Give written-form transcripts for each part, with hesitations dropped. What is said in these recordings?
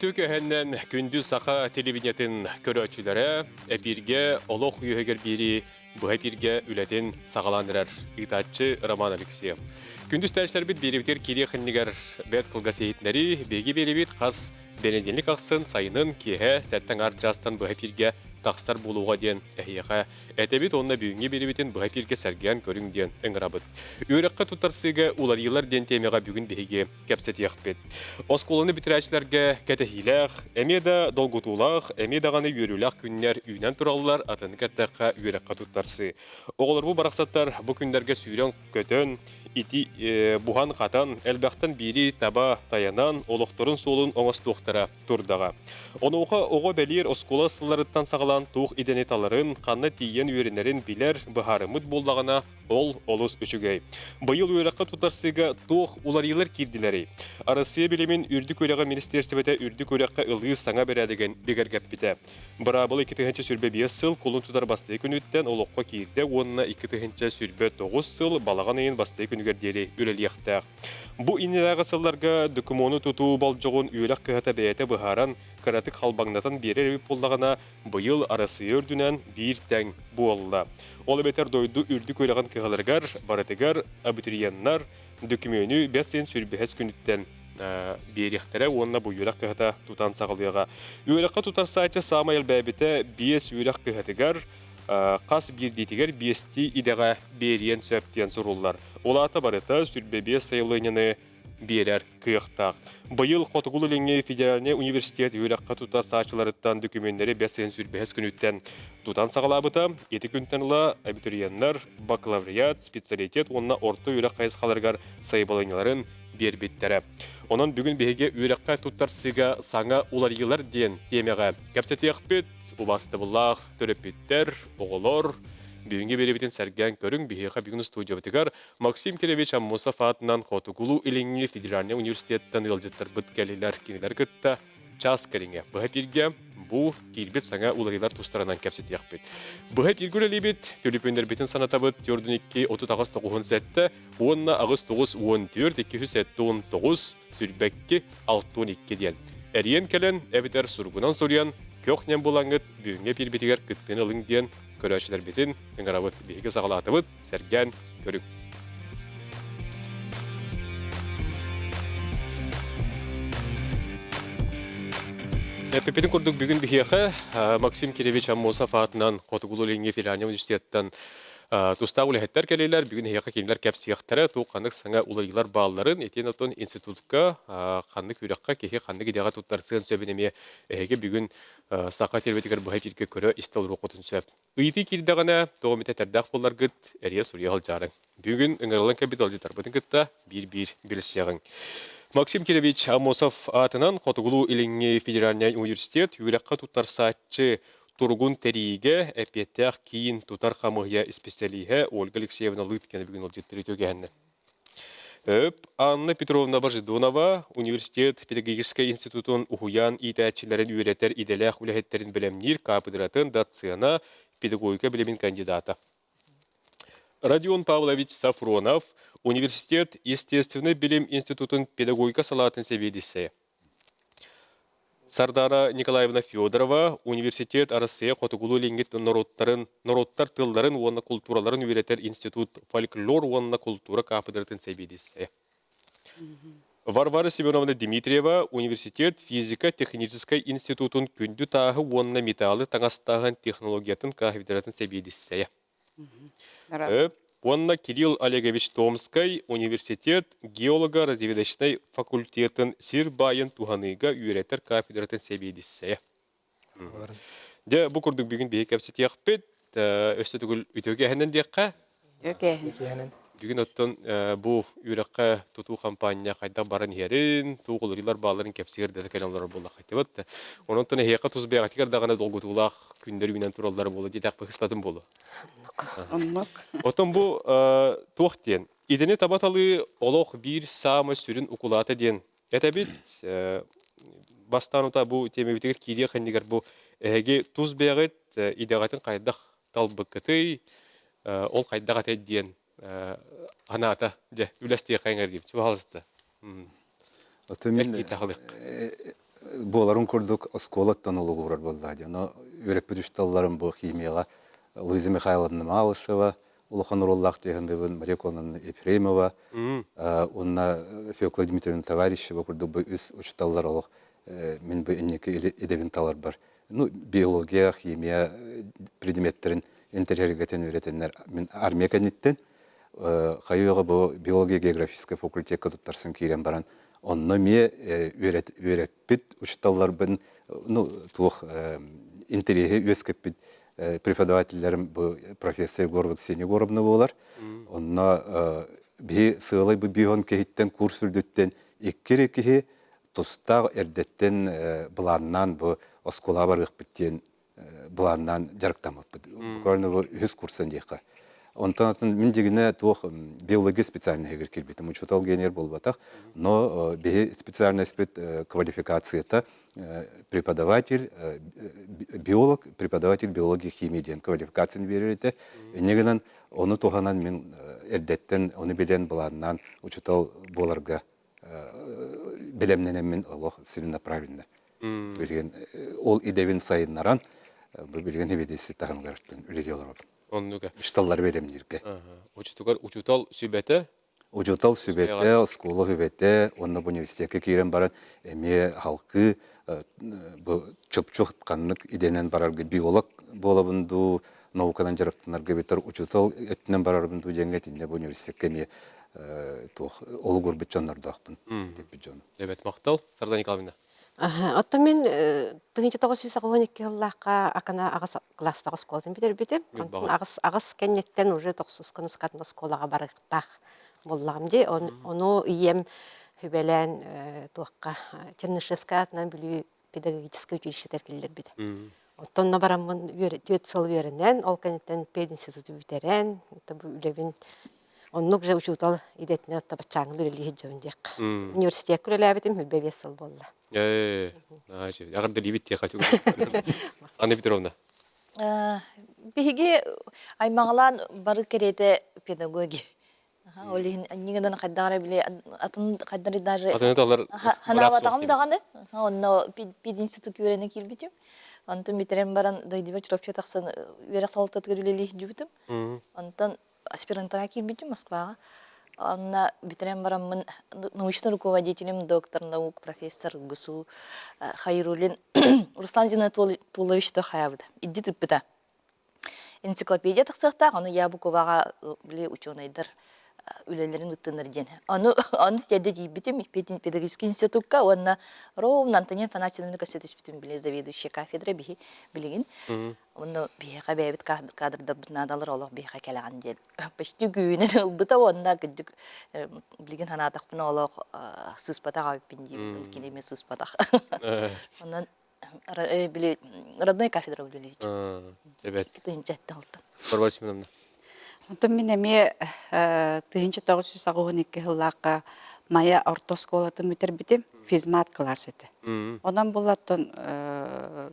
Үтүө кэһэннэн күндү саха телевидениетын көрөөччүлэрэ эпииргэ олох үөһүгэр биэрии быһа эпииргэ үлэтин саҕалаан эрэр ыытааччы Роман Алексеев. Күндү истээччилэрбит биэриибитигэр киириэх иннигэр бэрт кылгас иһитиннэрии биһиги биэриибит хас бэнидиэнньик ахсын сайынын киэһэ сэттэ аҥаар чаастан быһа эпииргэ тахсар буолуоҕа диэн эһиэхэ Этэбит уонна бүгүҥҥү биэриибитин быһа эпииргэ сэргээн көрүҥ диэн ыҥырабыт. Үөрэххэ туттарсыыга уларыйыылар диэн тиэмэҕэ бүгүн биһиги кэпсэтиэхпит. Оскуоланы бүтэрээччилэргэ кэтэһиилээх, эмиэ да долгутуулаах, эмиэ даҕаны үөрүүлээх күннэр үүнэн тураллар, атыны кэттэххэ үөрэххэ туттарсыы. Оҕолорбут барахсаттар бу күннэргэ сүүрэн-көтөн, ити буһан-хатан, элбэхтэн биири таба тайанан, олохторун суолун оҥостуохтара турдаҕа. Онуоха оҕо бэлиэр оскуола сылларыттан саҕалаан туох идэни таларын, ханна тиийэн үөрэнэрин билэр, быһаарыммыт буоллаҕына, ол олус үчүгэй. Быйыл үөрэххэ туттарсыыга туох уларыйыылар киирдилэрий? Арассыыйа билимин үрдүк үөрэҕэ министиэристибэтэ үрдүк үөрэххэ ылыы саҥа бэрээдэгин бигэргэппитэ. Быраабыла 2025 сыл кулун тутар бастакы күнүттэн олоххо киирдэ уонна 2029 сыл балаҕан ыйын бастакы күнүгэр диэри үлэлиэхтээх. Бу иннинээҕи сылларга докумуону тутуу болдьоҕун үөрэх кыһата бэйэтэ быһааран, кыратык халбаҥнатан биэрэр эбит буоллаҕына, быйыл Арассыыйа үрдүнэн биир тэҥ буолла. Ол эбэтэр дойду үрдүк үөрэҕин кыһаларыгар барытыгар абитуриеннар докумуону бэс ыйын сүүрбэһис күнүттэн биэриэхтэрэ уонна бу үөрэх кыһата тутан саҕалыаҕа. Үөрэххэ тутар сааччы саамай элбээбитэ биэс үөрэх кыһатыгар хас биирдиитигэр биэстии идэҕэ биэриэн сөп диэн суруллар. Ол аата барыта 25 сайылыанньаны биэрэр кыахтаах. Быйыл Хотугул-Илиҥҥи федеральнай университет үөрэххэ тута сааччыларыттан дөкүмүөннэри бэс ыйын сүүрбэһис күнүттэн тутан саҕалаабыта. Ити күнтэн ыла абитуриеннар бакалавриат, специалитет уонна орто үөрэх хайысхаларыгар сайабылыанньаларын биэрбиттэрэ. Онон бүгүн биһиги үөрэххэ туттарсыыга саҥа уларыйыылар диэн тиэмэҕэ кэпсэтиэхпит. Убаастабыллаах төрөппүттэр, оҕолор, бүгүҥҥү биэриибитин сэргээн көрүҥ. Биһиэхэ бүгүн студиябытыгар Максим Кириллович Аммосов аатынан Хотугулуу-Илиҥҥи федеральнай университеттан ыалдьыттарбыт кэллилэр. Кинилэр кытта час кэриҥэ быһа эпииргэ бу киирбит саҥа уларыйыылар тустарынан кэпсэтиэхпит. Быһа эпииргэ үлэлиибит, түлүпүөннэрбитин санатабыт 42 38 97 уонна 89 14 279 сүүрбэкки 62 диэн. Эрийэн кэлэн эбэтэр суругунан суруйан көх нэм булаҥҥыт бүгүҥҥү эпиирбитигэр кыттыыны ылыҥ диэн көрөөччүлэрбитин ыҥырабыт. Биһиги саҕалаатыбыт, сэргээн көрүҥ. Эппиппитин курдук бүгүн биһиэхэ Максим Кириллович Аммосов аатынан Хотугулуу-Илиҥҥи федеральнай университеттан Тустаах үлэһиттэр кэлиилэр бүгүн эһиэхэ кинилэр кэпсиэхтэрэ, туох ханнык саҥа уларыйыылар баалларын, итиэн оттон институтка ханнык үөрэххэ киһи ханнык идэҕэ туттарсыан сөбүн эмиэ эһиги бүгүн саха телевизорыгар быһа эфиргэ көрө истэ олоруоххутун сөп. Ыйытыы киирдэҕинэ, тоҕо эмит этэрдээх буолларгыт, эрийэ суруйа сылдьаарыҥ. Бүгүн ыҥырыллан кэлбит ыалдьыттарбытын кытта биир-биир билсиэҕиҥ. Максим Кирович Аммосов аатынан Хотугулуу-Илиҥҥи федеральнай университет үөрэххэ туттарсааччы туругун тэрийиигэ эппиэттээх киин тутар хамыыһыйа исписэлииһэ Ольга Алексеевна Лыткина бүгүн ыалдьыттар үтүөгэһиннэ. Өп Анна Петровна Божедонова университет педагогическай институтун уһуйаан иитээччилэрин үөрэтэр идэлээх үлэһиттэрин бэлэмниир кафедратын доцена, педагогика билимин кандидата. Родион Павлович Сафронов университет естественнэй билим институтун педагогика салаатын сэбиэдиссэйэ. Сардана Николаевна Федорова университет Арассыыйа Хотугулуу-Илиҥҥи норуоттарын, норуоттар тылларын уонна култуураларын үөрэтэр институт фольклор уонна култуура кафедратын сэбиэдиссэйэ. Варвара Семеновна Дмитриева университет физико-техническай институтун күндү тааһы уонна металлы таҥастааһын технологиятын кафедратын сэбиэдиссэйэ. Уонна Кирилл Олегович Томскай университет геолого-разведочнай факультетын сир баайын туһаныыга үөрэтэр кафедратын сэбиэдиссэйэ. Дьэ, бу курдук бүгүн биһиги кэпсэтиэхпит. Өссө төгүл үтүө кээһинэн диэххэ. Үтүө Бүгүн оттон бу үөрэххэ тутуу хампаанньа хайдах баран иһэрин, туох уларыйыылар баалларын кэпсиир да кэлэн олорор буоллаххытыбыт. Онон эһиэхэ тус бэйэҕитигэр даҕаны долгутуулаах күннэр үүнэн тураллара буолуо диэтэхпэ ыспатым буолуо. Оннук. Оттон бу туох диэн? Идэни таба талыы олох биир саамай сүрүн укулаата диэн этэбит. Бастаан утаа бу тиэмэбитигэр киириэх иннигэр бу эһиги тус бэйэҕит идэҕитин хайдах талбыккытый, ол хайдах этэй диэн анаата дьэ үлэстиэххэ эҥэр диэбит. Пожалуйста. Оттон мин Буоларын курдук оскуолаттан олугурар буоллаа дии. Ону үөрэппит учууталларым бу химияҕа Луиза Михайловна Малышева, улахан оруоллаах дьиһандыбын Мария Коновна Ефремова уонна Фекла Дмитриевна Товарищева курдук бу үс учууталлар олох мин бу инники идэбин таларбар ну, биология, химия предметтэрин интэриэһиргэтэн үөрэтэннэр мин армия кэнниттэн хайыаҕа бу биология географическай факультекка туттарсан киирэн баран онно эмиэ үөрэппит учууталларбын ну туох интэриэһи үөскэппит преподавателлэрим бу профессор Егорова Ксения Егоровна буолар. Онно биһи сыалай бу бион киһиттэн курс үрдүттэн икки киһи тустаах эрдэттэн былааннаан бу оскуолаҕа барыахпыт диэн былааннаан дьарыктаммыппыт. Буквально бу үһүс курсан диэххэ. Онтон атын мин дьигинэ туох биология специальноһыгар киирбитим. Учуутал генер буолбатах, но биһи специальностьпыт квалификацията преподаватель, биолог, преподаватель биологии химии диэн квалификацияны биэрэр этэ. Инньэ гынан ону туһанан мин эрдэттэн ону билэн былааннаан учуутал буоларга бэлэмнэнэммин олох целенаправленно билигин ол идэбин сайыннаран бу билигин эбидиси таһымыгар үлэлии олоробун. Оннуга. Учууталлары бэлэмнииргэ. Учутугар учуутал сүбэтэ Учуутал сүбэтэ, оскуола сүбэтэ уонна бу университекка киирэн баран эмиэ халкыы бу чопчу ханнык идэнэн барарга биолог буолабын дуу, науканан дьарыктанарга эбэтэр учуутал өттүнэн барарбын дуу диэҥҥэ итиннэ бу университекка эмиэ туох олугурбут дьоннордоохпун деппит дьону. Эбэт махтал, Сардана Николаевна. Оттон мин 1982 сыллаахха Акана аҕыс кылаастаах оскуолатын бүтэрбитим. Онтон аҕыс кэнниттэн уже тохсус күн оскуолаҕа барыахтаах буоллаҕым дии. Ону ийэм сүбэлээн туохха Чернышевскай аатынан Бүлүү педагогическай училищетыгар киллэрбитэ. Оттон онно бараммын түөрт сыл үөрэнэн, ол кэнниттэн пединституту бүтэрэн, бу үлэбин оннук же учуутал идэтинэн отто баччааҥҥы үлэлии сылдьабын диэххэ. Университекка үлэлээбитим 25 сыл буолла. Эҕэрдэлиибит диэххэ Анна Петровна. Биһиги аймаҕалаан бары кэриэтэ педагоги. Ол иһин анньыгынан хайдах эрэ били атын хайдары даже Атыны талар ханаабатаҕым даҕаны. Онно пединститут үөрэнэ киирбитим. Онтон бүтэрэн баран дойдубар Чурапчы тахсан үөрэх салалтатыгар үлэлии сылдьыбытым. Онтон аспирантура киирбитим Москваҕа. Онно бүтэрэн бараммын научный руководителем доктор наук профессор ГСУ Хайрулин Руслан Зинатулович Тохаябыта идди тыппыта. Энциклопедия тахсыахтаах, ону я букваҕа били учуонайдар үлэлэрин ыттынар диэн. Ону ону тиэрдэ тиийбитим педагогический институкка уонна ровно Антонина Афанасьевнаны көрсө түспүтүм били заведующая кафедра биһи билигин. Онно биһиэхэ бэйэбит кадрдарбыт наадалар олох биһиэхэ кэлэҕин диэн почти күүһүнэн ылбыта уонна кырдьык билигин санаатахпына олох сыыспатах эбиппин диибин кини эмиэ сыыспатах. Онон били родной кафедра үлэлиир. Эбэт. Тыһыынча алтан. Варвара Семеновна. Онтон мин эмиэ 1982 сыллаахха Майа орто оскуолатын бүтэрбитим, физмат класс этэ. Онон булаттан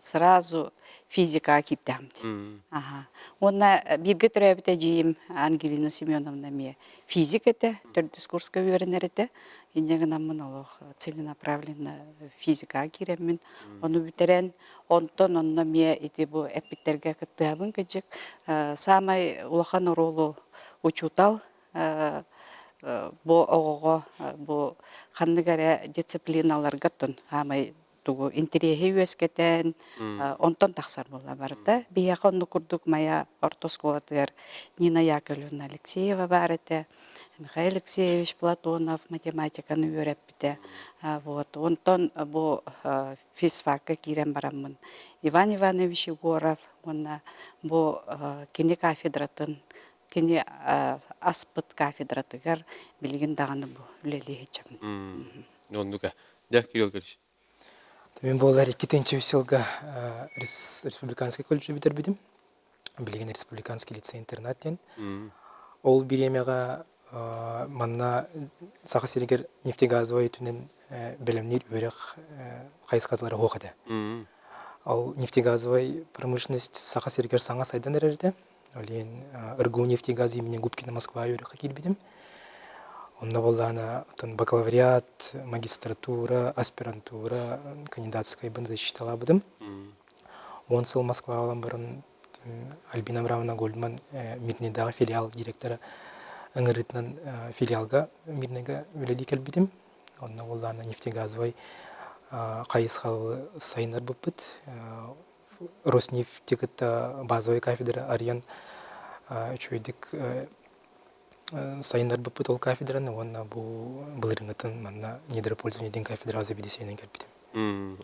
сразу физикаҕа киирдэҕим дии. Аха. Уонна бииргэ төрөөбүт эдьиийим Ангелина Семеновна эмиэ физик этэ, төрдүс курска үөрэнэр этэ. Инньэ гынаммын олох целенаправленно физикаҕа киирэммин, ону бүтэрэн, онтон онно эмиэ ити бу эппиттэргэ кыттыһабын кыдьык. Саамай улахан оруолу учуутал бу оҕоҕо бу ханнык эрэ дисциплиналарга оттон саамай тугу интэриэһи үөскэтэн онтон тахсар буолла барыта. Биһиэхэ оннук курдук Майа орто оскуолатыгар Нина Яковлевна Алексеева баар этэ, Михаил Алексеевич Платонов математиканы үөрэппитэ. Вот. Онтон бу физфакка киирэн бараммын Иван Иванович Егоров уонна бу кини кафедратын кини аспыт кафедратыгар билигин даҕаны бу үлэлии сылдьабын. Оннука. Дьэ, Кирилл Кириллович. Мин буолар 2-3 сылга республиканский колледж бүтэрбитим. Билигин республиканский лицей-интернат диэн. Ол бириэмэҕэ манна Саха сиригэр нефтегазовай өттүнэн бэлэмниир үөрэх хайысхатылара суох этэ. Ол нефтегазовай промышленность Саха сиригэр саҥа сайдан эрэр этэ. Ол иһин РГУ нефтегаз имени Губкина Москва үөрэххэ киирбитим. Онно буоллаҕына оттон бакалавриат, магистратура, аспирантура кандидатскайбын защиталаабытым. 10 сыл Москваҕа олорон баран Альбина Абрамовна Гольдман Мирнэйдээҕи филиал директора ыҥырыытынан филиалга Мирнэйгэ үлэлии кэлбитим. Онно буоллаҕына нефтегазовай хайысхалы сайыннарбыппыт. Роснефти кытта базовай кафедра арыйан үчүгэйдик сайыннарбыппыт ол кафедраны уонна бу былырыыҥҥытын манна недропользование диэн кафедраҕа заведующайынан кэлбитим.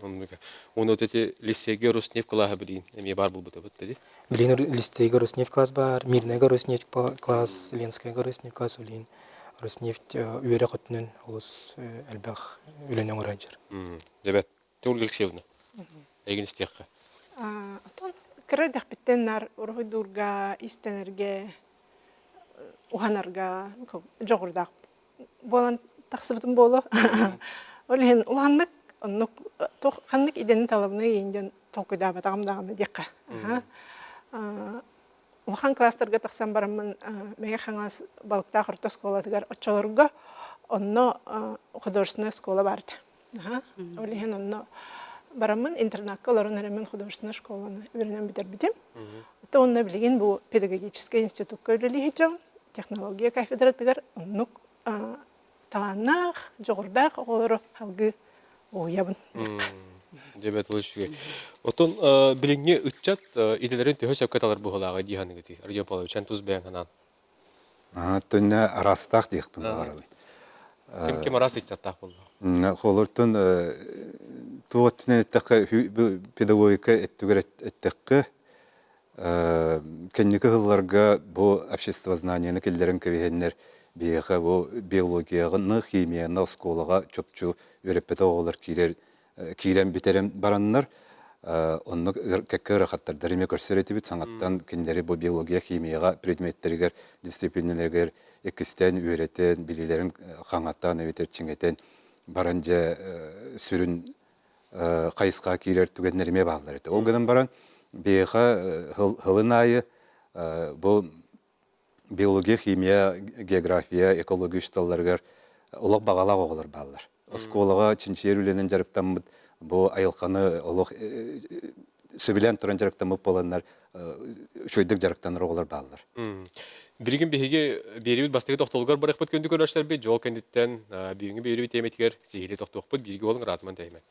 Оннук. Уонна вот эти Лиссиэгэ Роснефть кылааһа билигин эмиэ баар буолбута дии. Билигин Лиссиэгэ Роснефть класс баар, Мирнэйгэ Роснефть класс, Ленскэйгэ Роснефть класс, билигин Роснефть үөрэх өттүнэн олус элбэх үлэни оҥоро сылдьар. Дебет, Ольга Алексеевна, эйигин истиэххэ. Отон кыра эрдэхпиттэн наар уруһуйдуурга, иистэнэргэ, уһанарга дьоҕурдаах буолан тахсыбытым буолуо. Ол иһин улаханнык оннук туох ханнык идэни талабыный диэн толкуйдаабатаҕым даҕаны диэххэ. Улахан класстарга тахсан бараммын Мэҥэ Хаҥалас Балыктаах орто оскуолатыгар оччолорго онно художественная школа баар этэ. Ол иһин онно бараммын интернакка олорон эрэммин художественная школаны үөрэнэн бүтэрбитим. Оттон онно билигин бу педагогическай институкка үлэлии сылдьабын. Технология кафедратыгар оннук талааннаах, дьоҕурдаах оҕолору салгыы уһуйабын диэххэ. Дьэбэт ол үчүгэй. Оттон билиҥҥи ыччат идэлэрин төһө сөпкө талар быһыылааҕый дии саныыгытый? Родион Павлович, эн тус бэйэҥ санаан. Төннө араастаах диэхпин баҕарабын. Ким ким араас ыччаттаах буолла? Холортон туох өттүнэн эттэххэ, педагогика өттүгэр эттэххэ, кэнники сылларга бу обществознаниены киллэрэн кэбиһэннэр биһиэхэ бу биологияны, химияны оскуолаҕа чопчу үөрэппэтэх оҕолор киирэр киирэн бүтэрэн бараннар онно кэккэ ыарахаттардар эмиэ көрсөр этибит саҥаттан кинилэри бу биология химияҕа предметтэригэр дисциплиналарыгар иккистээн үөрэтэн билиилэрин хаҥатан эбэтэр чиҥэтэн баран дьэ сүрүн хайысхаҕа киирэр түгэннэр эмиэ бааллар этэ. Ол гынан баран биһиэхэ сылын аайы бу биология, химия, география, экология учууталларыгар олох баҕалаах оҕолор бааллар. Оскуолаҕа чинчийэр үлэнэн дьарыктаммыт бу айылҕаны олох сөбүлээн туран дьарыктаммыт буоланнар үчүгэйдик дьарыктанар оҕолор бааллар. Билигин биһиги биэриибит бастакы тохтолугар барыахпыт күндү көрөөччүлэрбит дьол кэнниттэн бүгүҥҥү биэриибит тиэмэтигэр сиһилии тохтуохпут бииргэ буолуҥ ыраатыман тэйимэн.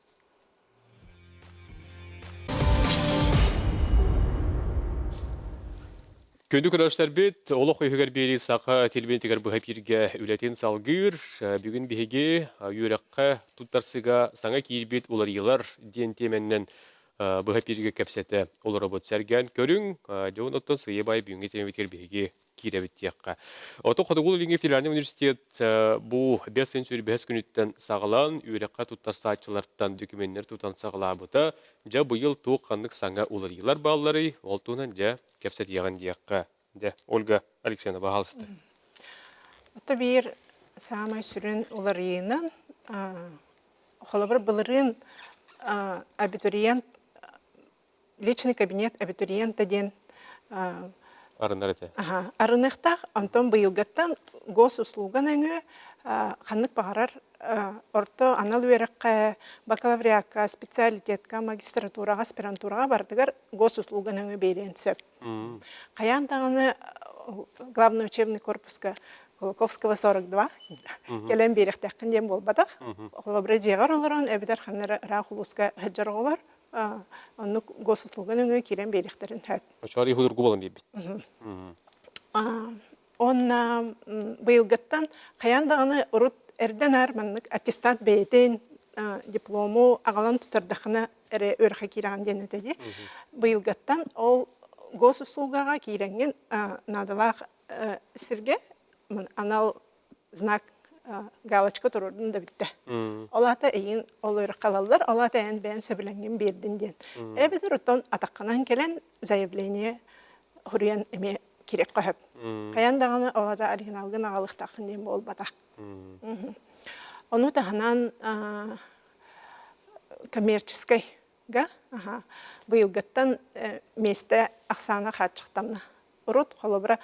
Күндү көрөөччүлэрбит, олох үһүгэр биэрии саха телевидениетигэр быһа эпииргэ үлэтин салгыыр. Бүгүн биһиги үөрэххэ туттарсыыга саҥа киирбит уларыйыылар диэн тиэмэннэн быһа эпииргэ кэпсэтэ олоробут. Сэргээн көрүҥ, дьон оттон сыыйа-баай бүгүҥҥү тиэмэбитигэр биһиги киирэбит диэххэ. Ото Хотугу Илиҥҥи федеральнай университет бу бэс ыйын сүүрбэһис күнүттэн саҕалаан үөрэххэ туттарсааччылартан дөкүмүөннэр тутан саҕалаабыта. Дьэ быйыл туох ханнык саҥа уларыйыылар баалларый? Ол туһунан дьэ кэпсэтиэҕин диэххэ. Дьэ, Ольга Алексеевна, баһаалыста. Ото биир саамай сүрүн уларыйыынан холобур былырыын абитуриент личный кабинет абитуриента диэн арынар этэ. Арыныахтаах, онтон быйылгыттан госуслуга нөҥүө ханнык баҕарар орто анал үөрэххэ, бакалавриакка, специалитетка, магистратураҕа, аспирантураҕа барытыгар госуслуга нөҥүө биэриэн сөп. Хайаан даҕаны главный учебный корпуска Кулаковского 42 кэлэн биэриэхтээххин диэн буолбатах. Холобура дьиэҕэр олорон эбэтэр ханна эрэ ыраах улууска сылдьар оҕолор оннук госуслуга нөҥүө киирэн биэриэхтэрин сөп. Оччоҕо судургу буолан биэрбит. Уонна быйылгыттан хайаан даҕаны урут эрдэ наар маннык аттестат бэйэтин диплому аҕалан тутардаххына эрэ үөрэххэ киирэҕин диэн этэ дии. Быйылгыттан ол госуслугаҕа киирэҥҥин наадалаах сиргэ анал знак галочка туруордун да бүттэ. Ол аата эйигин ол үөрэххэ ылаллар, ол аата эн бэйэн сөбүлэҥҥин биэрдин диэн. Эбэтэр оттон атаххынан кэлэн заявление суруйан эмиэ кириэххэ сөп. Хайаан даҕаны ол аата оригиналгын аҕалыахтааххын диэн буолбатах. Ону таһынан коммерческайга быйылгыттан миэстэ ахсаана хааччахтанна. Урут, холобура,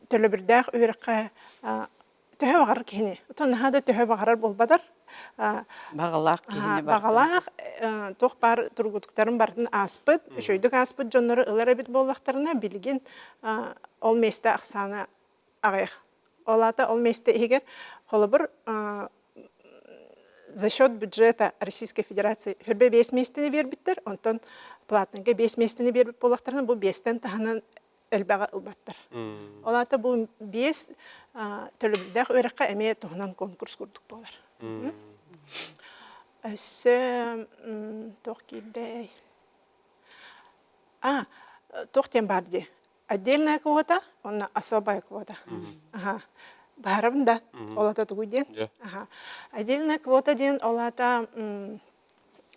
төлөбүрдээх үөрэххэ Төһө баҕарар киһини. Оттон наһаа да төһө баҕарар буолбатар. Баҕалаах киһини Баҕалаах туох баар тургутуктарын барытын ааспыт, үчүгэйдик ааспыт дьоннору ылар эбит буоллахтарына, билигин ол миэстэ ахсаана аҕыйах. Ол аата ол миэстэ иһигэр холобур за счет бюджета Российской Федерации хөрбө биэс миэстэни биэрбиттэр, онтон платныйга биэс миэстэни биэрбит буоллахтарына, бу биэстэн таһынан элбэҕи ылбаттар. Ол аата бу биэс төлөбүрдээх үөрэххэ эмиэ туһунан конкурс курдук буолар. Өссө туох киирдэй? А, туох диэн баар дии? Отдельная квота, уонна особая квота. Аха. Баарабын да, ол ата тугуй диэн? Аха. Отдельная квота диэн ол аата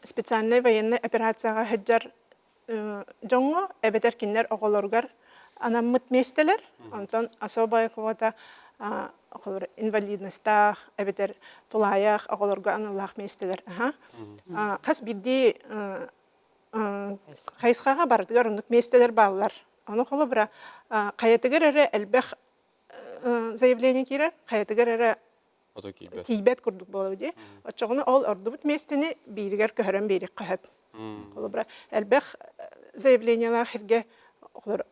специальнай военной операцияҕа сылдьар дьоҥҥо эбэтэр кинилэр оҕолоругар анаммыт миэстэлэр. Онтон особая квота оҕолор инвалидностаах эбэтэр тулаайах оҕолорго аналлаах миэстэлэр. Хас биирдии хайысхаҕа барытыгар оннук миэстэлэр бааллар. Ону холобура хайатыгар эрэ элбэх заявление киирэр, хайатыгар эрэ тиийбэт курдук буолар дии. Оччоҕуна ол ордубут миэстэни бииригэр көһөрөн биэриэххэ сөп. Холобура, элбэх заявлениелаах сиргэ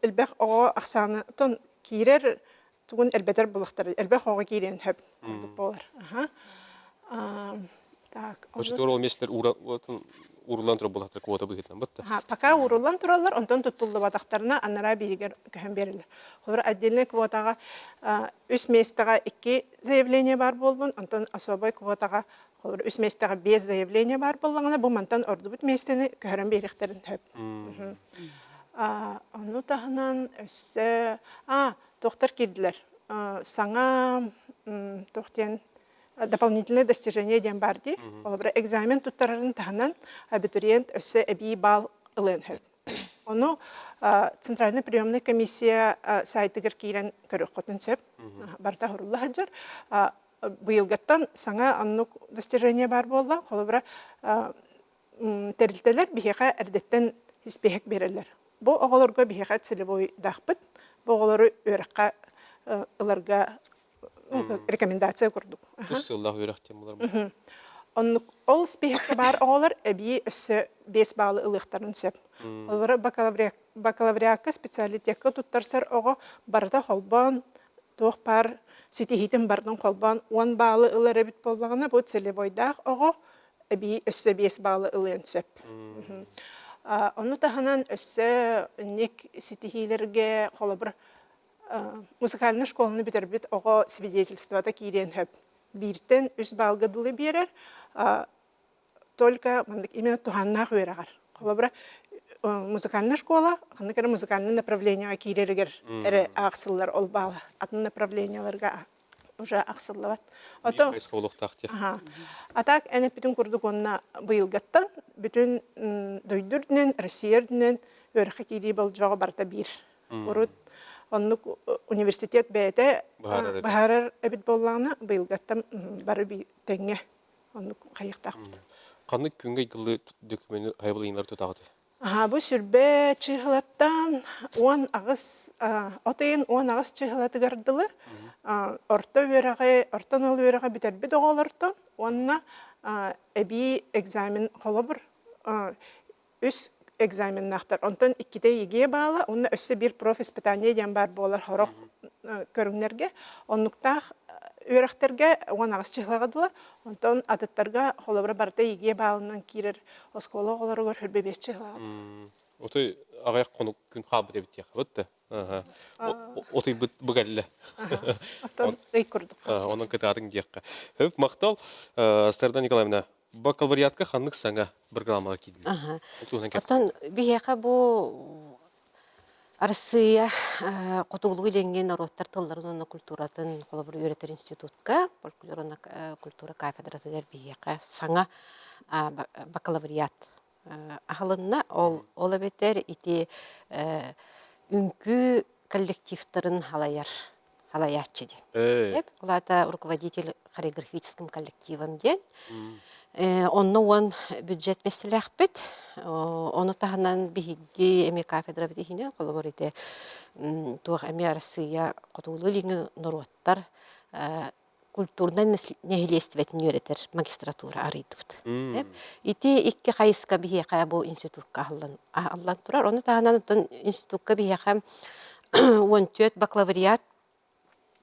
элбэх оҕо ахсаана тон киирэр тугун элбэтэр булахтар элбэх оҕо киириэн сөп курдук буолар. Так. Оччотугар ол миэстэлэр ууруллан турар буолахтар квота быһыытынан бытта. Пока ууруллан тураллар, онтон туттуллубатахтарына анараа бииригэр көһөн биэрэллэр. Холобура, отдельная квотаҕа үс миэстэҕэ икки заявление баар буоллун, онтон особай квотаҕа холобура үс миэстэҕэ биэс заявление баар буоллаҕына, бу мантан ордубут миэстэни көһөрөн биэриэхтэрин сөп. Ону таһынан өссө а туохтар киирдилэр? Саҥа туох диэн дополнительное достижение диэн баар дии. Холобура, экзамен туттарарын таһынан абитуриент өссө эбии балл ылыан сөп. Ону Центральная приемная комиссия сайтыгар киирэн көрүөххүтүн сөп. Барыта оһорулла сылдьар. Быйылгыттан саҥа оннук достижение баар буолла. Холобура, тэрилтэлэр биһиэхэ эрдэттэн испииһэк биэрэллэр. Бу оҕолорго биһиэхэ целевойдаахпыт. Бу оҕолору үөрэххэ ыларга рекомендация курдук. Үс сыллаах үөрэх диэн булар. Оннук ол спиһэккэ баар оҕолор эбии өссө 5 баалы ылыахтарын сөп. Холобура бакалавриакка специалитекка туттарсар оҕо барыта холбоон туох баар ситиһиитин барытын холбоон 10 баалы ылар эбит буоллаҕына бу целевойдаах оҕо эбии өссө 5 баалы ылыан сөп. Ону таһынан өссө инник ситиһиилэргэ холобур музыкальнай школаны бүтэрбит оҕо свидетельствота киириэн сөп. Бииртэн үс баалга дылы биэрэр, только маннык именно туһааннаах үөрэҕэр. Холобура, музыкальная школа ханнык эрэ музыкальный направлениеҕа киирэригэр эрэ аахсыллар ол баала. Атын направлениеларга уже ахсыллыбат. Ото А так эн эппитин курдук уонна быйылгаттан бүтүн дойду үрдүнэн, Россия үрдүнэн үөрэххэ киирии болдьоҕо барыта биир. Урут оннук университет бэйэтэ быһаарар эбит буоллаҕына, быйылгаттан бары тэҥҥэ оннук хайыахтаахпыт. Ханнык күҥҥэ ыйгылыы дөкүмүөнү хайабылыйыннар тутаҕытый? Бу сүрбэ чыыһылаттан 18 от ыйын 18 чыыһылатыгар дылы орто үөрэҕи, орто анал үөрэҕи бүтэрбит оҕолортон уонна эбии экзамен холобур үс экзаменнаахтар. Онтон иккитэ ЕГЭ баала уонна өссө биир профиспытание диэн баар буолар сорох көрүҥнэргэ. Оннуктаах үөрэхтэргэ 18 чыһылаҕа дылы, онтон атыттарга холобура барыта ЕГЭ баалынан киирэр оскуола оҕолоругар 25 чыһылаҕа Отой аҕыйах хонук күн хаалбыт эбит диэххэ бытта. Отуйбут бу кэллэ. Оттон ый курдук. Онон кытаатыҥ диэххэ. Хөп махтал Сарда Николаевна, бакалавриатка ханнык саҥа программаҕа киирдилэр? Оттон биһиэхэ бу Арассыыйа Хотугулуу-Илиҥҥи норуоттар тылларын уонна культуратын холобур үөрэтэр институтка фольклор уонна культура кафедратыгар биһиэхэ саҥа бакалавриат аһылынна. Ол, ол эбэтэр ити үҥкүү коллективтарын халайар халайааччы диэн. Ол аата руководитель хореографическим коллективом диэн. Онно уон бюджет миэстэлээхпит. Ону таһынан биһиги эмиэ кафедрабыт иһинэн холобур ити туох эмиэ Арассыыйа хотугулуу-илиҥҥи норуоттар. культурнай нэһилиэстибэтин үөрэтэр магистратура арыйдыбыт. Ити икки хайыска биһиэхэ бу институкка аһыллан, аһыллан турар. Ону таһынан оттон институкка биһиэхэ 14 бакалавриат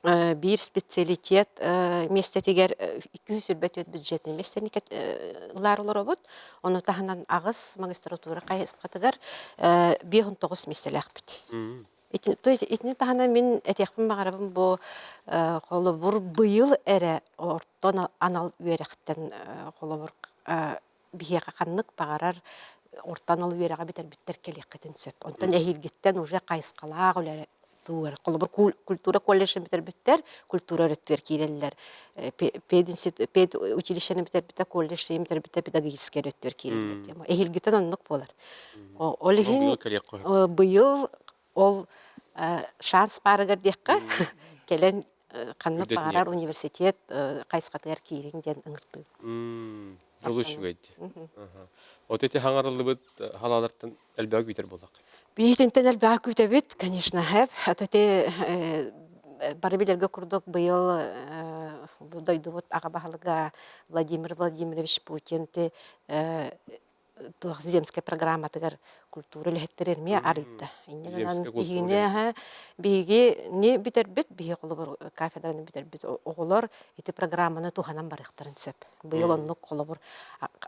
биир специалитет миэстэтигэр 224 бюджетный миэстэни ылаар олоробут. Ону таһынан аҕыс магистратура хайысхатыгар 59 миэстэлээхпит. То есть итини таһынан мин этиэхпин баҕарабын бу холобур быйыл эрэ ортон анал үөрэхтэн холобур биһиэхэ ханнык баҕарар орто анал үөрэҕи бүтэрбиттэр кэлиэххитин сөп. Онтон эһиилгиттэн уже хайысхалаах үлэ тугар холобур культура колледжын бүтэрбиттэр культура өрөттүгэр киирэллэр пед училищены бүтэрбитэ колледж бүтэрбитэ педагогическай өрөттүгэр киирэллэр эһиилгиттэн оннук буолар Ол иһин быйыл ол шанс баарыгар диэххэ кэлэн ханнык баҕарар университет хайысхатыгар киириҥ диэн ыҥыртыы. Олус үчүгэй дии. Вот эти хаҥарыллыбыт халаалартан элбэҕи күүтэр буоллахха. Биһитинтэн элбэҕи күүтэбит, конечно, хэп. Ото ити бары билэргэ курдук быйыл дойдубут аҕа баһылыга Владимир Владимирович Путин туох земскэй программатыгар культура үлэһиттэрэ эмиэ арыйда. Инньэ гынан биһигини биһигини бүтэрбит, биһи холобур кафедраны бүтэрбит оҕолор ити программаны туһанан барыахтарын сөп. Быйыл оннук холобур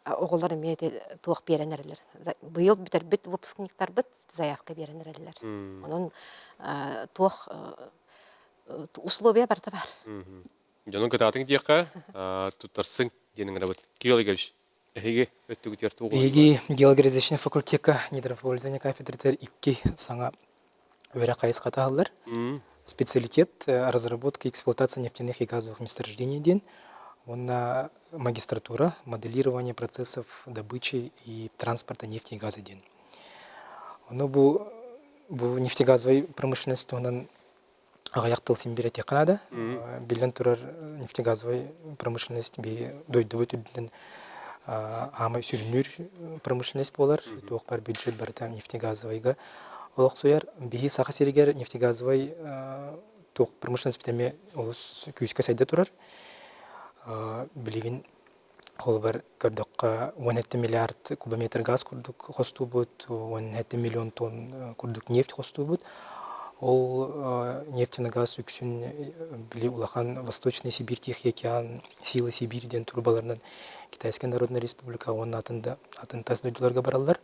оҕолор эмиэ ити туох биэрэн эрэллэр. Быйыл бүтэрбит выпускниктарбыт заявка биэрэн эрэллэр. Онон туох условия барыта баар. Дьонун кытаатыҥ диэххэ, туттарсыҥ диэн ыҥырабыт. Кирилл Игоревич, Эһиги өттүгүтүгэр туох Биһиги геологизичный факультекка недропользование кафедратыгар икки саҥа үөрэх хайысхата аһыллар. Специалитет разработка и эксплуатация нефтяных и газовых месторождений диэн уонна магистратура моделирование процессов добычи и транспорта нефти и газа диэн. Ону бу бу нефтегазовай промышленность туһунан аҕыйах тыл син биир этиэххэ наада. Биллэн турар, нефтегазовай промышленность биһи дойдубут үрдүнэн аамай сүрүннүүр промышленность буолар. Туох баар бюджет барыта нефтегазовайга олохсуйар. Биһи Саха сиригэр нефтегазовай туох промышленность эмиэ олус күүскэ сайда турар. Билигин Холобур, көрдөххө, 17 миллиард кубометр газ курдук хостуубут, 17 миллион тонн курдук нефть хостуубут. Ол нефть газ үксүн били улахан Восточный Сибирь, Тихий океан, Сила Сибири диэн турбаларынан Китайская Народная Республика уонна атын да атын тас дойдуларга бараллар.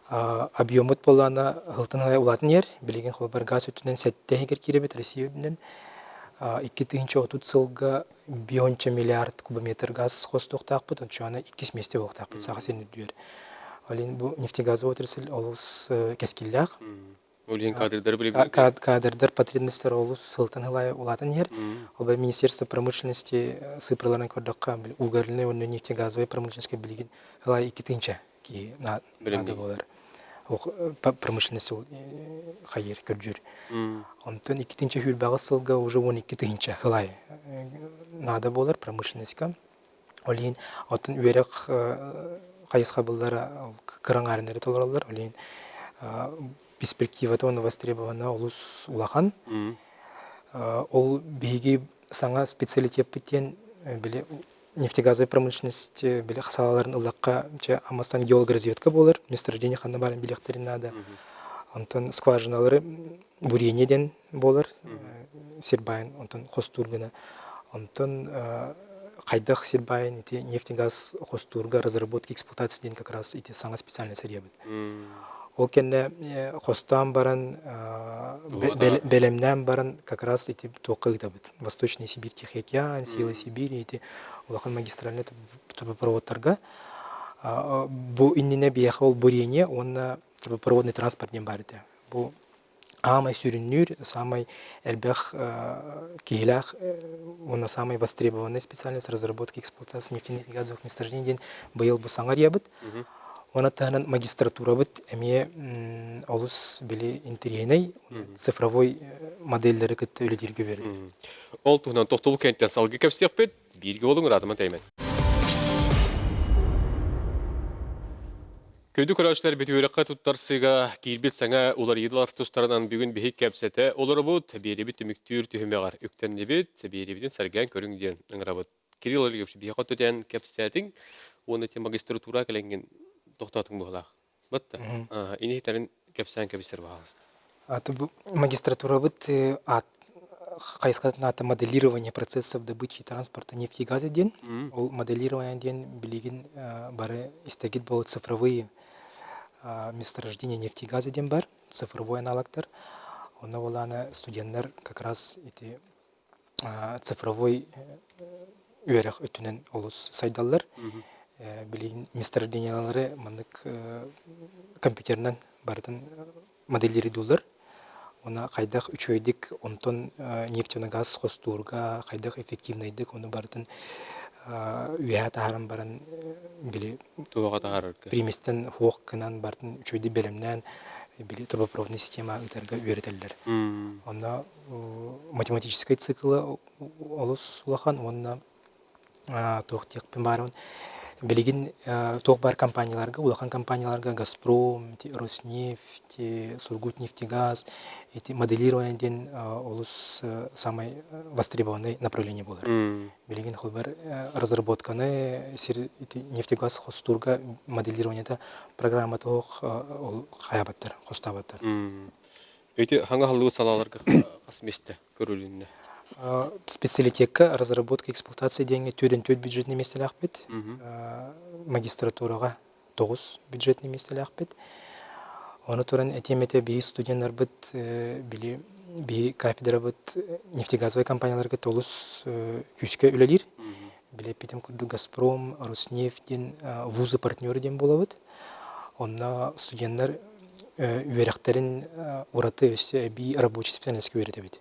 Объеммут буоллаана һылтан улаатан иһэр. Билигин холобур газ өттүнэн сэттэ иһигэр киирэбит Россия үрдүнэн. 2030 сылга бионча миллиард кубометр газ хостуохтаахпыт, оччоҕуна иккис миэстэ буолуохтаахпыт Саха сирин үрдүгэр. Ол иһин бу нефтегазовый отрасль олус кэскиллээх. Ол иһин кадрдар Кадрдар потребностьтар олус сылтан сыл улаатан иһэр. Ол Министерство промышленности цифраларын көрдөххө, угольный уонна нефтегазовый промышленностька билигин ылай 2 тыһыынча киһи наада буолар. Промышленность ол хайыр көрдүүр. Онтон иккитинчи сүүрбэҕис сылга уже 12 тыһыынча ылай наада буолар промышленностька. Ол иһин оттон үөрэх хайысхабыллара кыра аҥаарын эрэ толороллор. Ол иһин перспективата уонна востребована олус улахан. Ол биһиги саҥа специалитеппыт диэн били нефтегазовая промышленность били салааларын ыллахха чэ аммастан геологоразведка буолар месторождение ханна баарын билиэхтэрин наада онтон скважиналары бурение диэн буолар сир баайын онтон хостуур гына онтон хайдах сир баайын ити нефтегаз хостуурга разработка эксплуатация диэн как раз ити саҥа специальность арыйабыт Ол кэннэ хостоон баран, бэлэмнээн баран как раз ити туохха ыытабыт. Восточный Сибирь, Тихий океан, Силы Сибири ити улахан магистральный трубопроводтарга. Бу иннинэ биһиэхэ ол бурение уонна трубопроводный транспорт диэн баар этэ. Бу аамай сүрүннүүр, саамай элбэх киһилээх уонна саамай востребованный специальность разработки эксплуатации нефтяных и газовых месторождений диэн быйыл бу саҥа арыйабыт. Уонна таһынан магистратурабыт эмиэ олус били интэриэһинэй цифровой модельлэри кытта үлэлииргэ үөрэтэр. Ол туһунан тохтобул кэнниттэн салгыы кэпсиэхпит. Бииргэ буолуҥ, ыраатыман тэйимэн. Күндү көрөөччүлэр бүтүөрөххө туттарсыыга киирбит саҥа уларыйыылар тустарынан бүгүн биһик кэпсэтэ олоробут. Биэрибит түмүктүүр түһүмэҕэр үктэннибит. Биэрибитин сэргээн көрүҥ диэн ыҥырабыт. Кирилл Олегович, биһиэхэ өттүтэн кэпсээтиҥ уонна ити магистратура кэлэҥҥин тохтоотуҥ быһыылаах. Батта. Ини иһитэрин кэпсээн кэбистэр баҕаласта. Аты бу магистратурабыт аат хайысхатын аата моделирование процессов добычи и транспорта нефти и газа диэн. Ол моделирование диэн билигин бары истэгит буолут цифровые месторождения нефти и газа диэн бар, цифровой аналогтар. Онно буолаана студенттар как раз ити цифровой үөрэх өттүнэн олус сайдаллар. Билигин месторождениялары маннык компьютерынан барытын моделируйдууллар. Уонна хайдах үчүгэйдик онтон нефть-газ хостуурга хайдах эффективнайдык ону барытын үөһэ таһааран баран били Туһаҕа таһаарарга. приместэн хуох гынан барытын үчүгэйдик бэлэмнээн били трубопроводный система ыытарга үөрэтэллэр. Онно математическай цикла олус улахан уонна туох диэхпин баарыбын билигин туох баар компанияларга улахан компанияларга Газпром, Роснефть, Сургутнефтегаз ити моделирование диэн олус самай востребованный направление буолар. Билигин холбор разработканы сир ити нефтегаз хостуурга моделированиета программата ол хайабаттар, хостообаттар. Эти хаҥа халлыбыт салааларга хас миэстэ көрүлүннэ? Специалитекка разработка эксплуатация диэҥҥэ түөртэн түөрт бюджетный миэстэлээхпит. Магистратураҕа тоҕус бюджетный миэстэлээхпит. Ону туран этиэм этэ биһи студеннарбыт били биһи кафедрабыт нефтегазовай компанияларга олус күүскэ үлэлиир. Били эппитим курдук Газпром, Роснефть диэн вузы партнеры диэн буолабыт. Онно студеннар үөрэхтэрин ураты өссө эбии рабочий специальноска үөрэтэбит.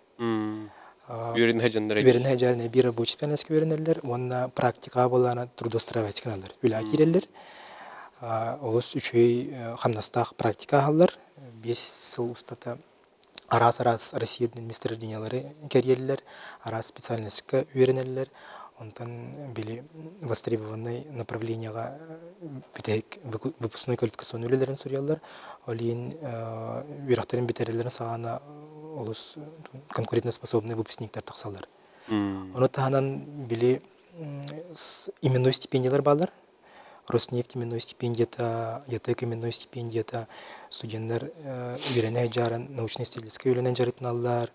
Үөрэнэ дьоннор Үөрэнэ дьон эбии рабочий специальноска үөрэнэллэр уонна практикаҕа буоллаҕына трудоустраивать гыналлар, үлэҕэ киирэллэр. Олус үчүгэй хамнастаах практика аһаллар. 5 сыл устата араас-араас Россия месторождениялары кэрийэллэр, араас специальноска үөрэнэллэр. Онтон били востребованный направлениеҕа бүтэһик выпускной квалификационный үлэлэрин суруйаллар. Ол иһин үөрэхтэрин бүтэрэллэрин саҕана олус конкурентоспособный выпускниктар тахсаллар. Ону таһынан били именной стипендиялар бааллар. Роснефть именной стипендията, ЯТЭК именной стипендията студеннар үөрэнэ дьааран научно-исследовательскай үлэнэн дьарыктаналлар.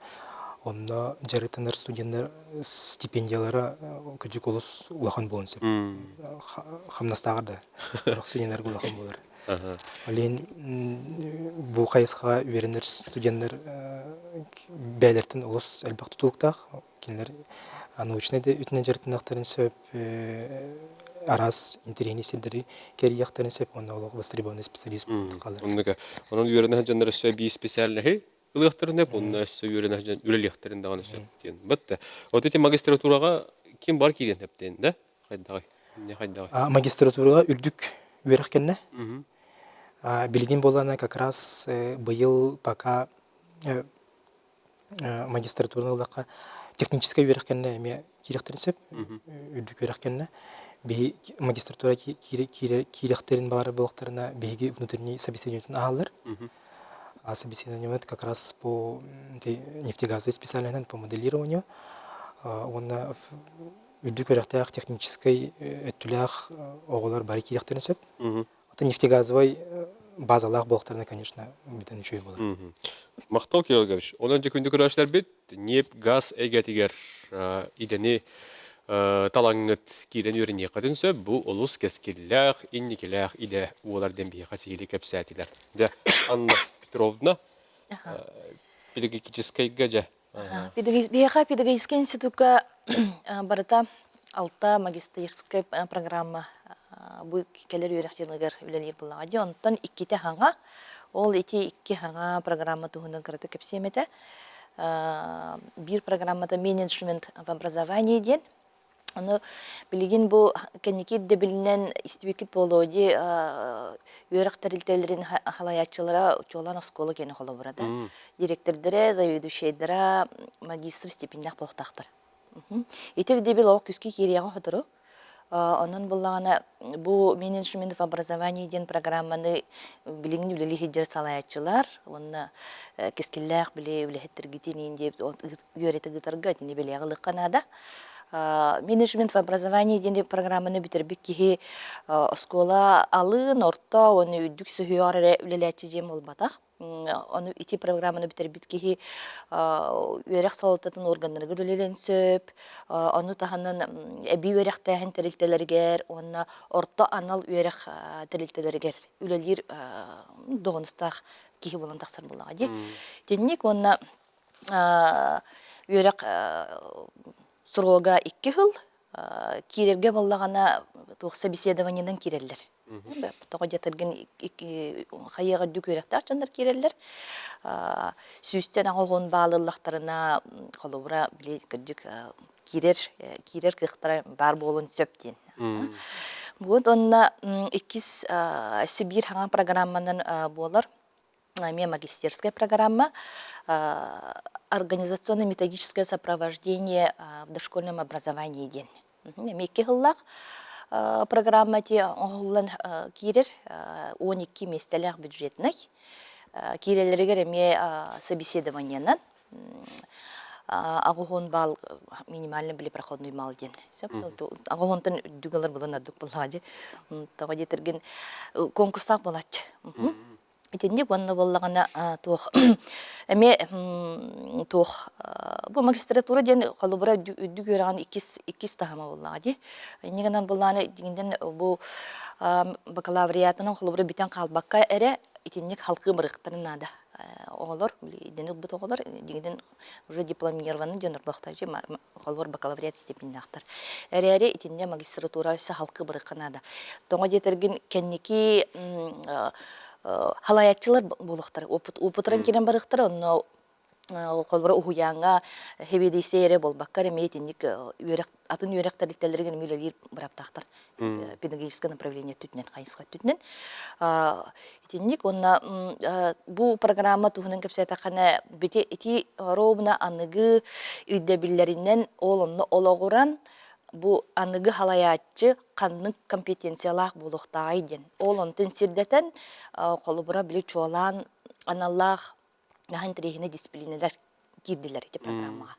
Онно дьарыктанар студеннар стипендиялара кырдьык олус улахан буолуон сөп. Хамнастааҕар да сорох студеннарга улахан буолар. Ол иһин бу хайысхаҕа үөрэнэр студеннар бэйэлэриттэн олус элбэх тутулуктаах. Кинилэр научнай да үтүнэн дьарыктаныахтарын сөп, араас интэриэһинэй сирдэри кэрийиэхтэрин сөп уонна олох востребованный специалист хаалар. Оннук. Онон үөрэнэ сылдьаннар өссө эбии специальноһы ылыахтарын сөп, онно өссө үөрэнэ сылдьан үлэлиэхтэрин даҕаны сөп диэн. Бытта. Вот эти магистратураҕа ким бар киириэн сөп диэн, да? Хайдаҕый? Не хайдаҕый? Магистратураҕа үрдүк үөрэх кэннэ. Билигин буоллаҕына как раз быйыл пока магистратураны ыллахха техническэй үөрэх кэннэ эмиэ киириэхтэрин сөп үрдүк үөрэх кэннэ биһи магистратура киириэхтэрин баҕарар буоллахтарына биһиги внутренний собеседованиетын ааһаллар а собеседованиебыт как раз по нефтегазовой специальноһынан по моделированию уонна үрдүк үөрэхтээх техническэй өттүлээх оҕолор бары киириэхтэрин сөп Это нефтегазовай базалаах буолуохтарына, конечно, бүтэн үчүгэй буолар. Махтал, Кирилл Ильич. Онон дьэ күндү көрөөччүлэрбит, ньиэп газ эйгэтигэр идэни талаҥҥыт киирэн үөрэниэххитин сөп. Бу олус кэскиллээх, инникилээх идэ буолар диэн биһиэхэ сиһилии кэпсээтилэр. Дьэ, Анна Петровна, педагогическайга дьэ Биһиэхэ педагогическай институкка барыта алта магистерскай программа бу кэлэр үөрэх дьылыгар үлэлиир буоллаҕа дии. Онтон иккитэ хаҥа. Ол ити икки хаҥа программа туһунан кыратык кэпсиэм этэ. Биир программата менеджмент в образовании диэн. Ону билигин бу кэнники ирдэбилинэн истибиккит буолуо дии үөрэх тэрилтэлэрин халайааччылара чуолаан оскуола киэнэ холобура да директордара, заведующайдара магистр степеннээх буолуохтаахтар. Ити ирдэбил олох күскэ киириэҕэ сотору. Онон буллаҕына бу менеджмент в образовании диэн программаны билигин үлэлии сылдьар салайааччылар уонна кэскиллээх били үлэһиттэргитин иин диэбит үөрэтэ ыытарга итини бэлиэҕэ ылыахха наада. Менеджмент в образовании диэн программаны бүтэрбит киһи оскуола алын, орто уонна үрдүк сүһүөҕэр эрэ үлэлээччи диэн буолбатах. Ону ити программаны бүтэрбит киһи үөрэх салалтатын органнарыгар үлэлиэн сөп, ону таһынан эбии үөрэхтээһин тэрилтэлэригэр уонна орто анал үөрэх тэрилтэлэригэр үлэлиир доҕунустаах киһи буолан тахсар буоллаҕа дии. Итинник уонна үөрэх срога 2 сыл киирэргэ буоллаҕына туох собеседованиенан киирэллэр. Тоҕо диэтэргин хайыаҕа үрдүк үөрэхтээх дьоннор киирэллэр. Сүүстэн 80 баал ыллахтарына, холобура, били кырдьык киирэр киирэр кыахтара баар буолуон сөп диэн. Вот онно иккис өссө биир хаҥа программанан буолар эмиэ магистерская программа организационно-методическое сопровождение в дошкольном образовании диэн. Эмиэ икки сыллаах программа ити оҥоһуллан киирэр 12 миэстэлээх бюджетнай. Киирэллэригэр эмиэ собеседованиенан 80 балл минимальный били проходной балл диэн. Аҕыһонтон үрдүк ылар булан ордук буоллаҕа дии. Тоҕо диэтэргин конкурсаах буолааччы. Итинник уонна буоллаҕына туох эмиэ туох бу магистратура диэн холобура үрдүк үөрэҕин иккис иккис таһыма буоллаҕа дии. Инньэ гынан буоллаҕына дьиҥинэн бу бакалавриатынан холобура бүтэн хаалбакка эрэ итинник халкыы барыахтарын наада. Оҕолор идэни ылбыт оҕолор дьиҥинэн уже дипломированный дьон ордохтор холобур бакалавриат степеннээхтэр. Эрээри итиннэ магистратура өссө халкы барыахха наада. Тоҕо диэтэргин кэнники халайааччылар буолуохтара, опытран киирэн барыахтара, онно холобура уһуйааҥҥа хэбиэдиссэй эрэ буолбакка эмиэ итинник үөрэх атын үөрэх тэрилтэлэригэр эмиэ үлэлиир бырааптаахтар педагогическое направление өттүтүнэн хайысха өттүтүнэн итинник уонна бу программа туһунан кэпсээтэххинэ бити ити ровно аныгы ирдэбиллэринэн ол онно олоҕуран бу аныгы халайааччы ханнык компетенциялаах буолуохтааҕый диэн ол онтун сирдэтэн холобура били чуолаан аналлаах наһаа интэриэһинэй дисциплинэлэр киирдилэр ити программаҕа.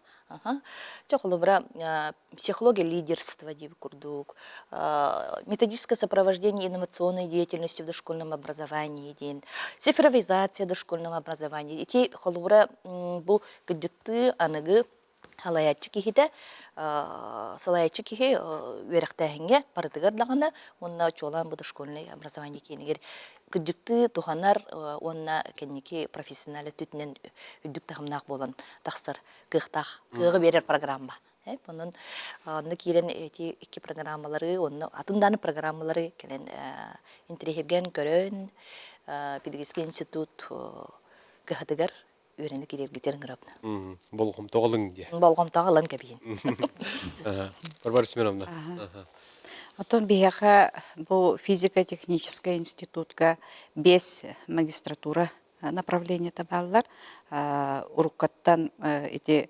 Чэ, холобура, психология лидерства диэбит курдук, методическое сопровождение инновационной деятельности в дошкольном образовании диэн, цифровизация дошкольного образования. Ити холобура бу кырдьыктыы аныгы салайааччы киһитэ салайааччы киһи үөрэхтээһиҥҥэ барытыгар даҕаны уонна чуолаан бу дошкольнай образование киинигэр кырдьыктыы туһанар уонна кэнники профессиональнай өттүтүнэн үрдүк таһымнаах буолан тахсар кыахтаах кыаҕы биэрэр программа. Онон онно киирэн эти икки программалары уонна атын дааны программалары кэлэн интэриэһиргээн көрөн педагогический институт кыһатыгар үөрэнэ киирэргитигэр ыҥырабын. Болҕомтоҕо ылыҥ диэ. Болҕомтоҕо ылан кэбиһин. Варвара Семеновна. Оттон биһиэхэ бу физико-техническэй институтка биэс магистратура направлениета бааллар. Уруккаттан ити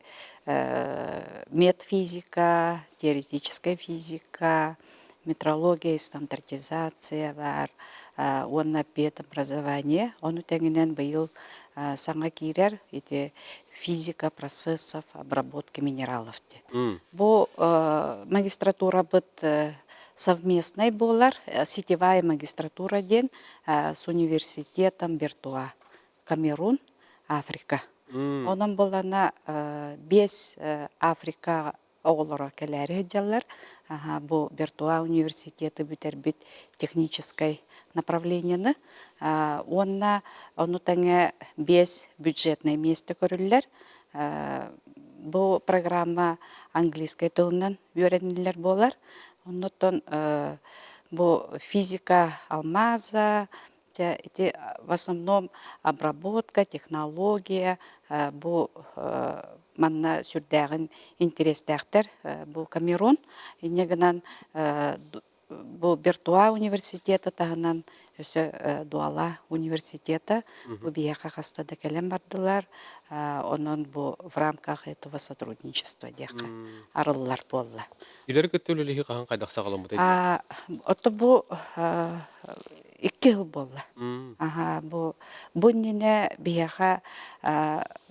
медфизика, теоретическая физика, метрология и стандартизация баар уонна педобразование. Ону тэҥинэн быйыл саҥа киирэр ити физика процессов обработки минералов диэн. Бу магистратурабыт совместнай буолар, сетевая магистратура диэн с университетом Бертуа, Камерун, Африка. Онон буоллана биэс Африка оҕолоро кэлээри сылдьаллар. Бу Бертуа университеты бүтэрбит техническай направлениены уонна ону тэҥэ биэс бюджетнай миэстэ көрүллэр. Бу программа английскай тылынан үөрэниллэр буолар. Оннуттан бу физика алмаза, Дьэ, ити в основном обработка, технология бу манна сүрдээҕин интэриэстээхтэр бу Камерун. Инньэ гынан бу Бертуа университета таһынан өссө Дуала университета бу биһиэхэ хаста да кэлэн бардылар. Онон бу в рамках этого сотрудничества диэххэ арыллар буолла. Илэри кытта үлэлиһи хаһан хайдах саҕаламмытай? Ото бу икки сыл буолла. Аха, бу бу иннинэ биһиэхэ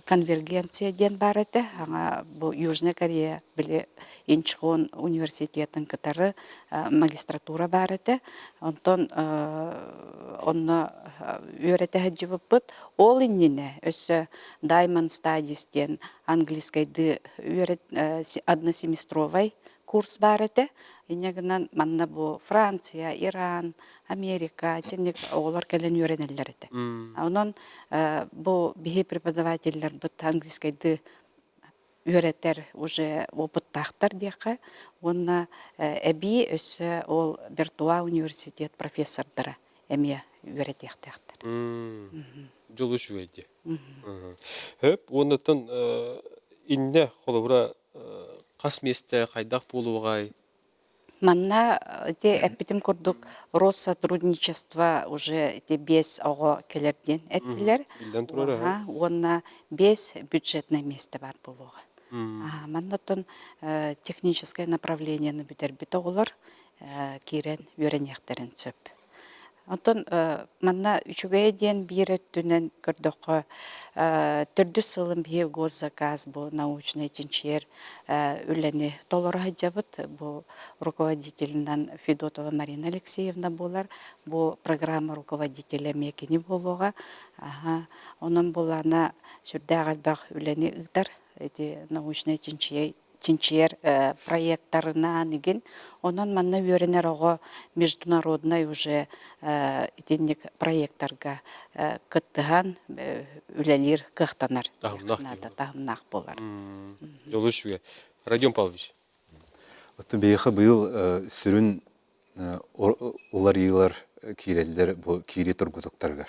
конвергенция диэн баар этэ. Аңа бу Южная Корея били Инчхон университетын кытары магистратура баар этэ. Онтон онно үөрэтэ сылдьыбыппыт. Ол иннинэ өссө Diamond Studies диэн английскайдыы үөрэт односеместровай курс баар этэ. Инньэ гынан манна бу Франция, Иран, Америка итинник оҕолор кэлэн үөрэнэллэр этэ. Онон бу биһи преподавателлэрбит английскайдыы үөрэтэр уже опыттаахтар диэххэ уонна эбии өссө ол Бертуа университет профессордара эмиэ үөрэтиэхтээхтэр. Дьол үчүгэй дии. Хөп уоннаттан иннэ холобура хас миэстэ хайдах буолуоҕай? Манна ити эппитим курдук Россотрудничество уже ити биэс оҕо кэлэр диэн эттилэр. Биллэн турар аһа. Уонна биэс бюджетное место баар буолуоҕа. Манна оттон техническое направлениены бүтэрбит оҕолор киирэн үөрэниэхтэрин сөп. Оттон манна үчүгэйэ диэн биир өттүнэн көрдөххө, төрдүс сылым биһиги госзаказ бу научнай чинчийэр үлэни толоро сылдьабыт. Бу руководителинэн Федотова Марина Алексеевна буолар. Бу программа руководителэ эмиэ кини буолуоҕа. Онон буоллаҕына сүрдээх элбэх үлэни ыытар ити научнай чинчийэр чинчийэр проектарынаан игин. Онон манна үөрэнэр оҕо международнай уже итинник проектарга кыттыһан үлэлиир кыахтанар. Таһымнаах буолар. Дьолу үчүгэй. Родион Павлович. Оттон биһиэхэ быйыл сүрүн уларыйыылар киирэллэр бу киирии тургутуктарыгар.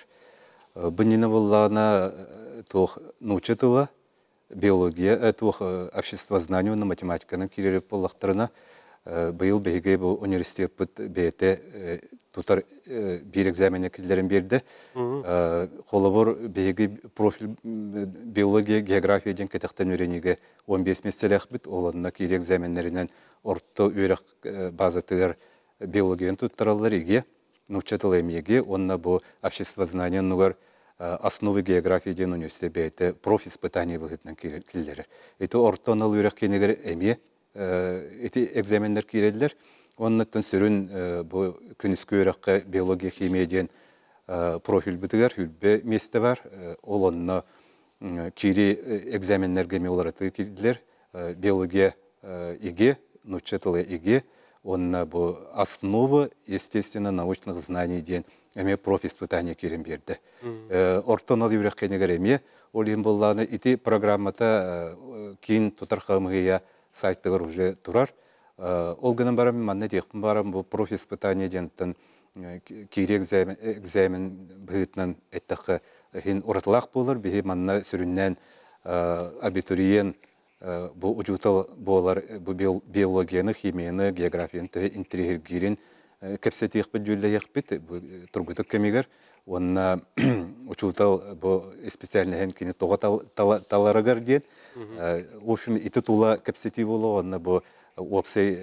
Бу иннинэ буоллаҕына туох нуучча тыла биология туох обществознание уонна математиканан киирэр буоллахтарына быйыл биһиги бу университеппыт бэйэтэ тутар биир экзамеҥҥа киллэрэн биэрдэ. Холобур, биһиги профиль биология, география диэн кэтэхтэн үөрэниигэ 15 миэстэлээхпит. Ол онно киирии экзаменнэринэн орто үөрэх базатыгар биологияны туттараллар ИГИ нуучча тыла эмиэги уонна бу обществознание оннугар основы географии диэн университет бэйэтэ профиспытание быһыытынан киллэрэр. Ити орто анал үөрэх киинигэр эмиэ ити экзаменнэр киирэллэр. Оннуттан сүрүн бу күнүскү үөрэххэ биология, химия диэн профильбытыгар хүрбэ миэстэ бар. Ол онно киири экзаменнэргэ эмиэ уларытыы киирдилэр. Биология ИГИ, нуучча тыла ИГИ уонна бу основы естественно-научных знаний диэн эмиэ профиспытание киирэн биэрдэ. Орто анал үөрэх кэнигэр эмиэ ол иһин буоллаҕына ити программата киин тутар хамыһыйа сайтыгар уже турар. Ол гынан баран манна этиэхпин баран бу профиспытание диэнтэн киирии экзамен, экзамен быһыытынан эттэххэ иһин уратылаах буолар. Биһи манна сүрүннээн абитуриент бу учуутал буолар бу биологияны, химияны, географияны төһө интириэһиргиирин кэпсэтиэхпит, дьүүллэһиэхпит бу тургутук кэмигэр уонна учуутал бу специальноһын кини тоҕо таларыгар диэн в общем ити тула кэпсэтии буолуо уонна бу уопсай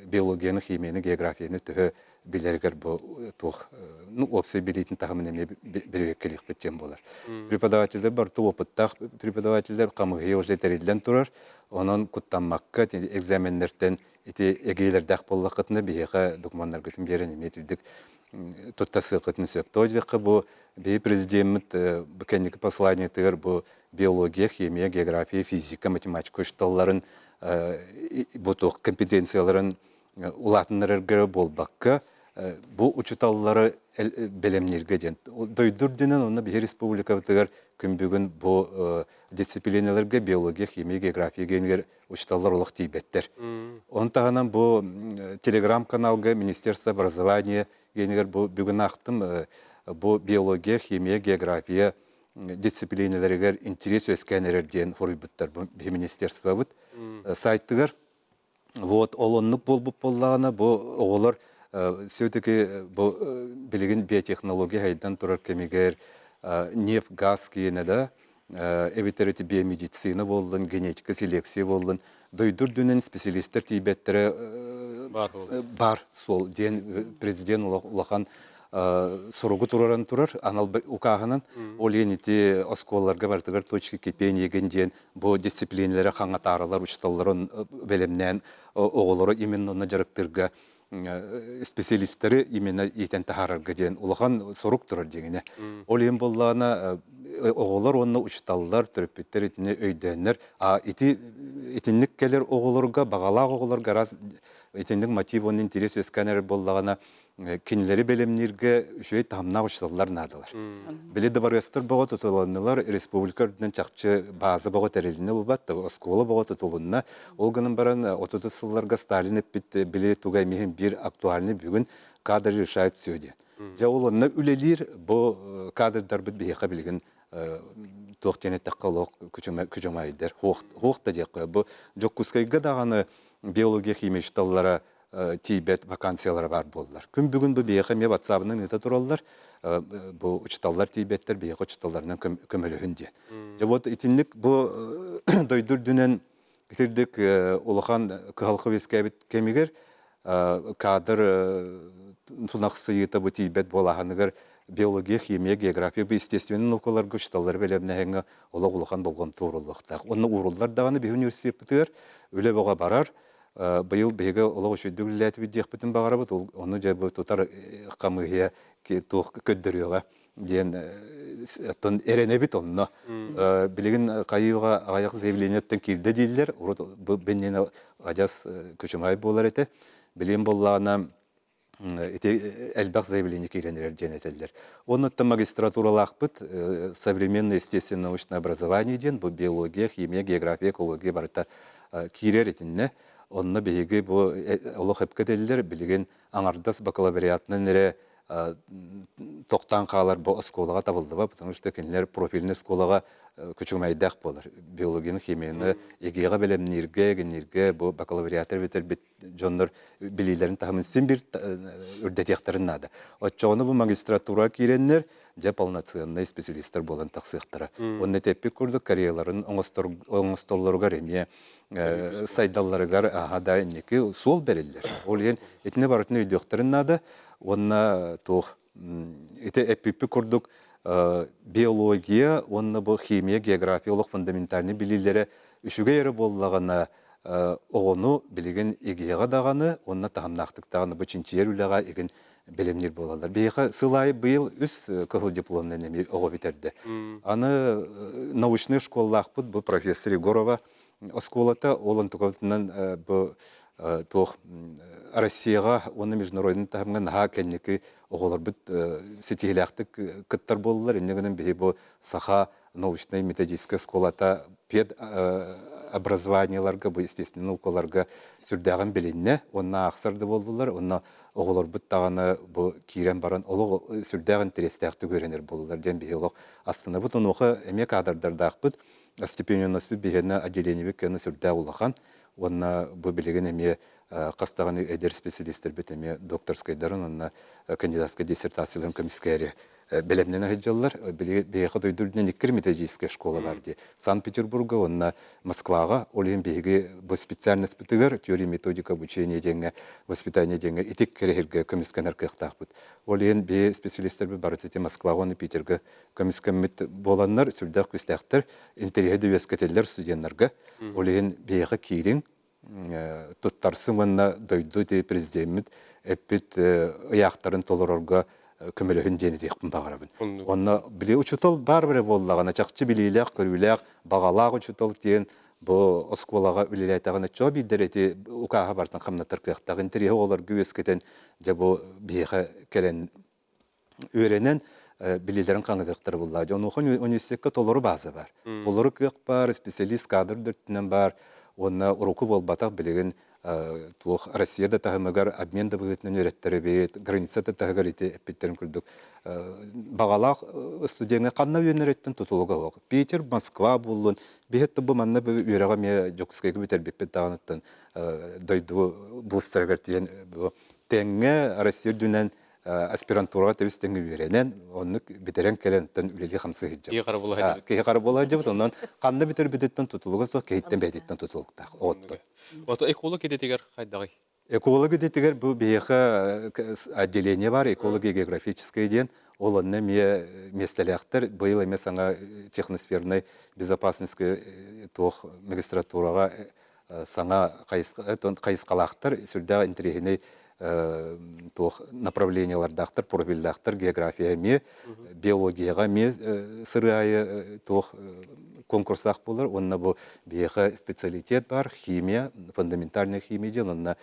биологияны, химияны, географияны төһө билэригэр бу туох ну уопсай билиитин таһымын эмиэ бэрэбиэркэлиэхпит диэн буолар. Преподавателлэр барыта опыттаах преподавателлэр хамыыһыйа уже тэриллэн турар. Онон куттаммакка экзаменнэртэн ити эгиилэрдээх буоллаххытына биһиэхэ докумуоннаргытын биэрэн эмиэ итирдик туттарсыаххытын сөп. Тоҕо диэххэ бу биһи президеммит бу кэнники посланиетыгар бу биология, химия, география, физика, математика учууталларын бу туох компетенцияларын улаатыннарарга буолбакка, бу учууталлары бэлэмнииргэ диэн. Дойду үрдүнэн уонна биһи республикабытыгар күн бүгүн бу дисциплиналарга биология, химия, география генигэр учууталлар олох тиийбэттэр. Он таһынан бу телеграм-каналга Министерство образования генигэр бу бүгүн аахтым бу биология, химия, география дисциплиналарыгар интерес үөскээн эрэр диэн хоруйбуттар бу биһи министерствобыт сайтыгар. Вот ол оннук буолбут буоллаҕына бу оҕолор Все-таки бу билигин биотехнология хайдан турар кэмигэр нефть, газ киэнэ да эбэтэр ити биомедицина буоллун, генетика, селекция буоллун, дойду үрдүнэн специалистэр тиийбэттэрэ бар суол диэн президент улахан суругу тураран турар анал укааһынан ол иһин ити оскуолаларга барытыгар точки кипения диэн бу дисциплинэлэри хаҥатааралар учууталларын бэлэмнээн оҕолору именно онно дьарыктыырга специалистары именно иитэн таһаарарга диэн улахан сорук турар дьиҥинэ. Ол иһин буоллаҕына оҕолор уонна учууталлар, төрөппүттэр итини өйдөөннөр, а ити итинник кэлэр оҕолорго, баҕалаах оҕолорго араас итинник мотив уонна интерес үөскээн эрэр буоллаҕына, кинилэри бэлэмнииргэ үчүгэй таһымнаах учууталлар наадалар. Били дыбарыастар бөҕө тутуланнылар, республика үрдүнэн чахчы бааза бөҕө тэрилиннэ буолбат, оскуола бөҕө тутулунна. Ол гынан баран 30 сылларга Сталин эппит били туга эмиһин биир актуальный бүгүн кадры решают все диэн. Дьэ ол онно үлэлиир бу кадрдарбыт биһиэхэ билигин туох диэн эттэххэ олох күчүмэйдэр хуох да диэххэ бу Дьокуускайга даҕаны биология химия учууталлара тиийбэт вакансиялара баар буоллар. Күн бүгүн бу биһиэхэ эмиэ ватсабынан ыыта тураллар. Бу учууталлар тиийбэттэр, биһиэхэ учууталларынан көмөлөһүн диэн. Дьэ вот итинник бу дойду үрдүнэн итирдик улахан кыһалҕа үөскээбит кэмигэр кадр тунахсыйыыта бу тиийбэт буолааһыныгар биология, химия, география бу естественный наукаларга учууталлары бэлэмнээһиҥҥэ олох улахан болҕомто ууруллуохтаах. Онно ууруллар даҕаны биһи университеппытыгар үлэ бөҕө барар. Быйыл биһиги олох үчүгэйдик үлэлээтибит диэхпитин баҕарабыт. Ону дьэ бу тутар хамыыһыйа туох көрдөрүөҕэ диэн оттон эрэнэбит онно. Билигин хайыыга аҕыйах заявлениеттан киирдэ дииллэр. Урут бу бэнниэнэ адьас күчүмай буолар этэ. Билигин буоллаҕына ити элбэх заявление киирэн эрэр диэн этэллэр. Оннуттан магистратуралаахпыт современное естественно-научное образование диэн бу биология, химия, география, экология барыта киирэр итиннэ. Онно биһиги бу олох эпкэ этэллэр, билигин аҥардас бакалавриатынан эрэ тохтоон хаалар бу оскуолаҕа табыллыбат, потому что кинилэр профильнай оскуолаҕа күчүмэйдээх буолар. Биологияны, химияны ЕГЭ-ҕэ бэлэмнииргэ, геннииргэ бу бакалавриаттар бүтэрбит дьоннор билиилэрин таһымын син биир үрдэтиэхтэрин наада. Оччоҕуна бу магистратураҕа киирэннэр дьэ полноценный специалистар буолан тахсыахтара. Уонна тэппит курдук карьераларын оҥостоллоругар эмиэ сайдалларыгар аха да инники суол бэриллэр. Ол иһин итини барытын өйдүөхтэрин наада уонна туох ити эппиппит курдук биология уонна бу химия, география олох фундаментальнай билиилэрэ үчүгэй эрэ буоллаҕына оҕону билигин ЕГЭ-ҕэ даҕаны уонна таһымнаахтык даҕаны бу чинчийэр үлэҕэ игин бэлэмниир буолаллар. Биһиэхэ сыл аайы быйыл үс кыһыл дипломунан эмиэ оҕо бүтэрдэ. Аны научнай школалаахпыт бу профессор Егорова оскуолата ол онтукабытынан бу туох Россияҕа уонна международный таһымҥа наһаа кэнники оҕолорбут ситиһиилээхтик кыттар буоллулар. Инньэ гынан биһи бу саха научнай методическай оскуолата пед образованиеларга бу естественный наукаларга сүрдээҕин билиннэ уонна аахсар да буоллулар уонна оҕолорбут даҕаны бу киирэн баран олох сүрдээх интэриэстээхтик үөрэнэр буоллулар диэн биһи олох астынабыт онуоха эмиэ кадрдардаахпыт стипендиянаспыт биһиэнэ отделениебит кэннэ сүрдээх улахан уонна бу билигин эмиэ хас даҕаны эдэр специалистэрбит эмиэ докторскайдарын уонна кандидатскай диссертацияларын көмүскээри бэлэмнэнэ сылдьаллар. Биһиэхэ дойду үрдүнэн икки методическая школа бар дии. Санкт-Петербурга уонна Москваҕа. Ол иһин биһиги бу специальностьпытыгар теория методика обучения диэҥҥэ, воспитание диэҥҥэ итик кэрэһиргэ көмүскэнэр кыахтаахпыт. Ол иһин биһи специалистэрбит барыта ити Москваҕа уонна Питергэ көмүскэммит буоланнар сүрдээх күүстээхтэр, интэриэһи да үөскэтэллэр студеннарга. Ол иһин биһиэхэ киириҥ, туттарсым уонна дойду ити президеммит эппит ыйаахтарын толорорго көмөлөһүн диэн этиэхпин баҕарабын. Онно били учуутал баар эрэ буоллаҕына, чахчы билиилээх-көрүүлээх, баҕалаах учуутал диэн бу оскуолаҕа үлэлээтэҕинэ чоо биирдэр ити укааһа бартан хамнатар кыахтаах интэриэһи оҕолорго үөскэтэн дьэ бу биһиэхэ кэлэн үөрэнэн билиилэрин хаҥатыахтара буллаа. Онуоха университекка толору бааза бар. Толору кыах бар, специалист кадр да өттүнэн бар. Уонна уруку буолбатах билигин туох Россия да таһымыгар обмен да быһыытынан үөрэттэрэбит, граница да таһыгар ити эппиттерин курдук баҕалаах студеҥҥа ханна үөрэнэриттэн тутулуга суох. Питер, Москва буоллун, биһи бу манна үөрэҕи эмиэ Дьокуускайга бүтэрбиппит даҕаныттан дойду вузтарыгар тиийэн бу Тэҥҥэ Россия үрдүнэн аспирантураҕа тэбис тэҥҥэ үөрэнэн, оннук бүтэрэн кэлэн оттон үлэлии хамсыы сылдьабыт. Киһи хара буола сылдьыбыт. Киһи хара буола сылдьабыт, онон ханна бүтэрбититтэн тутулуга суох, киһиттэн бэйэтиттэн тутулуктаах. Оттон. Ото эколог идэтигэр хайдаҕый? Эколог идэтигэр бу биһиэхэ отделение бар, экология географическая диэн, ол онно эмиэ миэстэлээхтэр, быйыл эмиэ саҥа техносфернай безопасностька туох магистратураҕа саҥа хайысхалаахтар, сүрдээх интэриэһинэй туох направлениелардаахтар, профильдаахтар, география эмиэ, биологияҕа эмиэ сырыы аайы туох конкурсаах буолар уонна бу биһиэхэ специалитет бар, химия, фундаментальная химия диэн уонна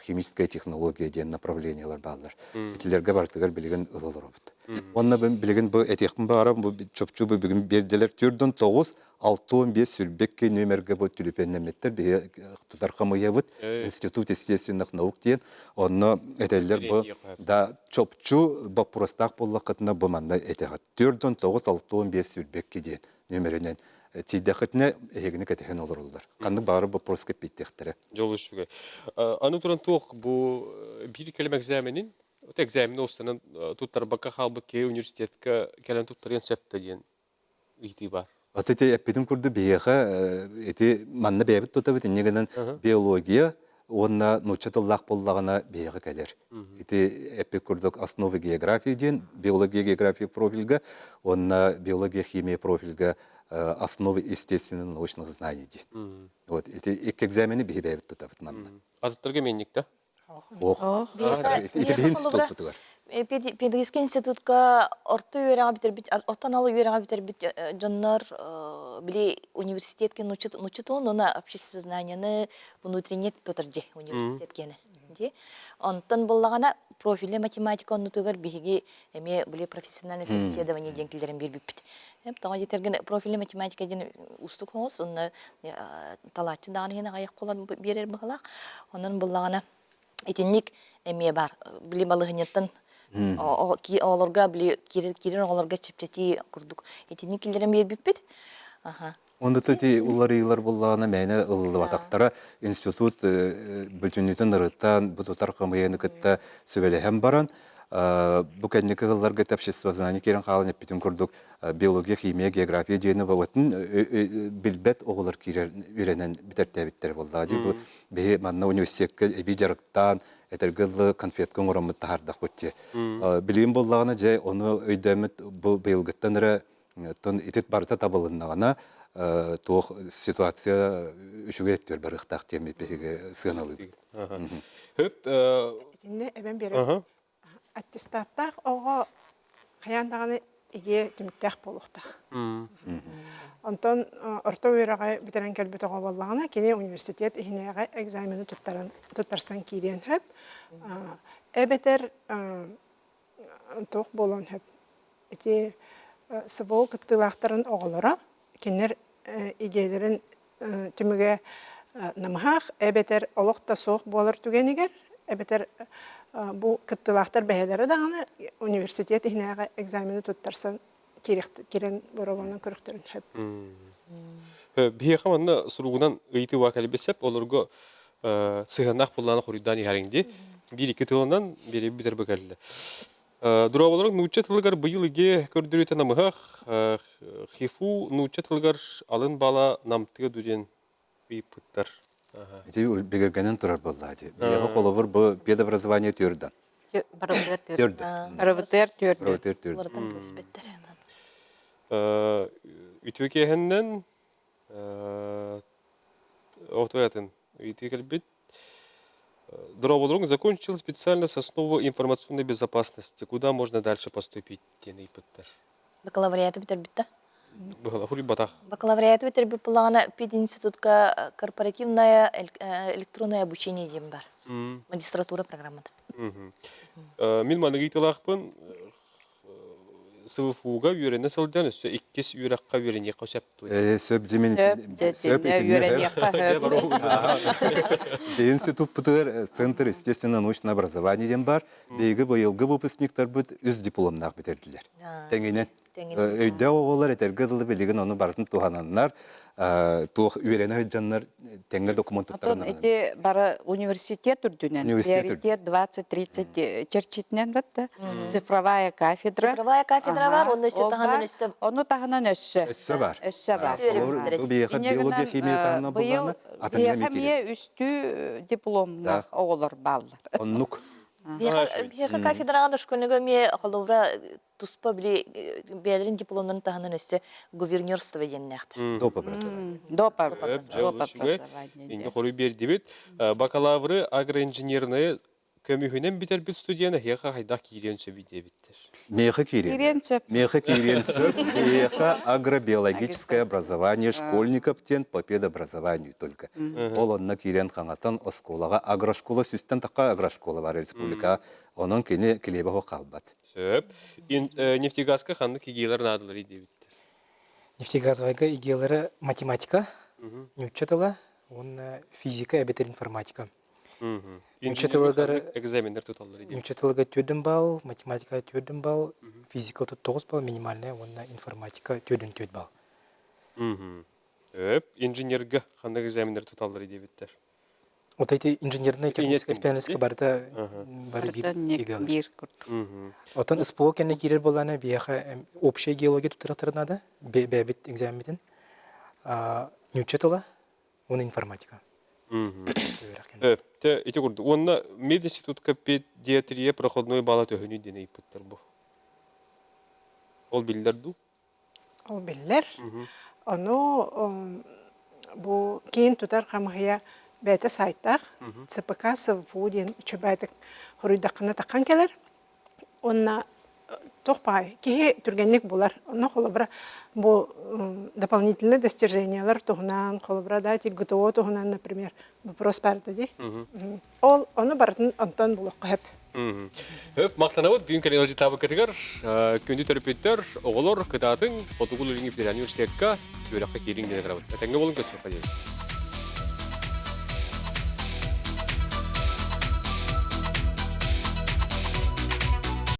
химическая технология диэн направлениелар бааллар. Итилэргэ барытыгар билигин ыла олоробут. Уонна билигин бу этиэхпин баҕарам, бу чопчу бу бүгүн биэрдилэр 4-9 65 сүрбэкки нүөмэргэ бу түлүпүөннэммиттэр биһи тутар хамыйабыт институт естественных наук диэн онно этэллэр бу да чопчу боппуруостаах буоллаххытына бу манна этэҕит 4-9 65 сүрбэкки диэн нүөмэринэн тиийдэххитинэ эһигини кэтэһэн олороллор ханнык баҕарар боппуруоска эппиэттиэхтэрэ Дьол үчүгэй. Аны туран туох бу биир кэлим экзаменин экзамен уопсанан туттарбакка хаалбыт киһи университетка кэлэн туттарыан сөп да диэн ыйытыы баар. Аты ити эппитим курдук биһиэхэ ити манна бэйэбит тутабыт инньэ гынан биология уонна нуучча тыллаах буоллаҕына биһиэхэ кэлэр. Ити эппит курдук основы географии диэн биология география профильга уонна биология химия профильга основы естественно-научных знаний диэн. Вот ити икки экзамени биһи бэйэбит тутабыт манна. Атыттарга миэнник да? Ох. Ити биһи институппутугар. Педагогический институтка орто үөрэҕи бүтэрбит, орто анал үөрэҕи бүтэрбит дьоннор били университетке нуучча тылын уонна обществознанияны внутренне тутар дьи университет киэнэ дии. Онтон буллаҕына профильная математика оннутугар биһиги эмиэ били профессиональное собеседование диэн киллэрэн биэрбиппит. Тоҕо диэтэргин профильная математика диэн уустук соҕус, онно талааччы даҕаны иһин аҕыйах буолан биэрэр быһыылаах. Онон буллаҕына итинник эмиэ баар. Били балаһынньаттан оҕолорго били киирэр оҕолорго чэпчэтии курдук итинник киллэрэн биэрбиппит. Аха. Онно ити уларыйыылар буоллаҕына мээнэ ылыллыбатахтара институт бүтүннүүтүн ырыттаан бу тутар хамыйаны кытта сүбэлэһэн баран бу кэнники ыһылларга обществознание киирэн хаалан эппитим курдук биология, химия, география диэни бабатын билбэт оҕолор киирэр үөрэнэн бүтэртээбиттэр буоллаҕа дии. Бу биһи манна университекка эбии дьарыктаан этэргэ дылы конфетка оҥороммут таһаардахпыт дии. Билигин буоллаҕына дьэ ону өйдөөммүт бу быйылгыттан эрэ Оттон ити барыта табылыннаҕына, туох ситуация үчүгэй өттүгэр барыахтаах диэн биһиги сыаналыыбыт. Хөп Итиннэ эбэн биэрэр. Аттестаттаах оҕо хайаан даҕаны игиэ түмүктээх буолуохтаах. Онтон орто үөрэҕи бүтэрэн кэлбит оҕо буоллаҕына, кини университет иһинээҕи экзамены туттаран туттарсан киириэн сөп. Эбэтэр туох буолуон сөп ити СВО кыттыылаахтарын оҕолоро кинилэр идиэйэлэрин түмүгэ намыһах эбэтэр олох да суох буолар түгэнигэр эбэтэр бу кыттыылаахтар бэйэлэрэ даҕаны университет иһинээҕи экзамены туттарсан киирэн боруобаланан көрүөхтэрин сөп. Биһиэхэ манна суругунан ыйытыы баа кэлбит сөп, олорго сыһыаннаах буоллаҕына хоруйдаан иһэриҥ дии. Биир-икки тылынан биэрэбит бүтэр кэллэ. Дорооболоруҥ нуучча тылыгар быйыл игэ көрдөрүүтэ намыһах, ХИФУ нуучча тылыгар алын бала намтыа ду диэн ыйыппыттар. Ити бигэргэнэн турар буоллаа дии. Биһиэхэ холобур бу педобразование түөрдэн. Барыбытыгар түөрдэн. Барыбытыгар түөрдэн. Барыбытыгар түөрдэн. Уларытан кэбиспэттэр. Үтүө киэһэннэн отуятын ыйытыы кэлбит. Дорооболоруҥ закончил специальность основы информационной безопасности. Куда можно дальше поступить диэн ыйыппыттар. Бакалавриаты бүтэрбит да? Хуруйбатах. Бакалавриаты бүтэрбит буоллаҕына пединститутка корпоративное электронное обучение диэн бар. Магистратура программата. Мин маннык ыйытыылаахпын СВФУ-га үөрэнэ сылдьан өссө иккис үөрэххэ үөрэниэххэ сөп дуо? Сөп дьимин сөп үөрэниэххэ сөп. Институппутугар Центр естественно-научного образования диэн бар. Биһиги быйылгы выпускниктарбыт үс дипломнаах бүтэрдилэр. Тэҥинэн. Өйдөөх оҕолор этэргэ дылы билигин ону барытын туһананнар, туох үөрэнэ сылдьаннар тэҥҥэ докумуон туттаран ити бары университет үрдүнэн приоритет 20-30 чэрчитинэн батта цифровая кафедра. Цифровая кафедра бар, онно өссө таһынан өссө Ону таһынан өссө. Өссө бар. Өссө бар. Бу биһиэхэ биология, химия таһынан буллаҕына, атын эмиэ үстүү дипломнаах оҕолор бааллар. Оннук. Биһиэхэ кафедраҕа дошкольнига эмиэ холобура туспа били бэйэлэрин дипломнарын таһынан өссө гувернерство диэннээхтэр. Доп образование. Доп образование. Инде хоруй бердибит. Бакалавры агроинженерные көмүһүнэн бүтэрбит студент эһиэхэ хайдах киириэн сөбүй диэбиттэр. Миэхэ киириэн. сөп. Миэхэ киириэн сөп. Миэхэ агробиологическое образование школьников диэн по педобразованию только. Ол онно киирэн хаҥатан оскуолаҕа агрошкола сүстэн тахха агрошкола бар республикаҕа. Онон кини килиэбэ суох хаалбат. Сөп. Нефтегазка ханнык ИГИ-лар наадаларый диэбиттэр. Нефтегазовайга ИГИ-лары математика, нуучча тыла уонна физика эбэтэр информатика. Нуучча тылыгар экзаменнар туталлар Нуучча тылыгар 4 балл, математика 4 балл, физика 39 балл минимальная уонна информатика 4 балл. Өп, инженергэ ханнык экзаменнар туталлар диэбиттэр. Вот эти инженерные технические специальности барыта бары биир биир биир курдук. Оттон СПО кэннэ киирэр буоллаҕына биһиэхэ общая геология туттарыахтара наада, бэйэбит экзаммитин. Нуучча тыла уонна информатика. Өптө ити курдук. Уонна мединститутка педиатрия проходной балла төһөнүй диэн ыйыппыттар бу. Ол биллэр дуу? Ол биллэр. Ону бу киин тутар хамыһыйа бэйэтэ сайтаах ЦПК СВФУ диэн үчүгэйдик хоруйдаххына таххан кэлэр. Уонна туох баҕайы киһи түргэнник булар. Онно холобура бу дополнительные достижениялар туһунан, холобура да ити ГТО туһунан, например, вопрос баар дии. Ол ону барытын онтон булуохха сөп. Хөп, махтанабыт бүгүн кэлин ыалдьыттаабыккытыгар күндү төрөппүттэр, оҕолор кытаатыҥ, Хотугу Илиҥҥи федеральнай университекка үөрэххэ киириҥ диэн ыҥырабыт. Этэҥҥэ буолуҥ, көрсүөххэ диэри.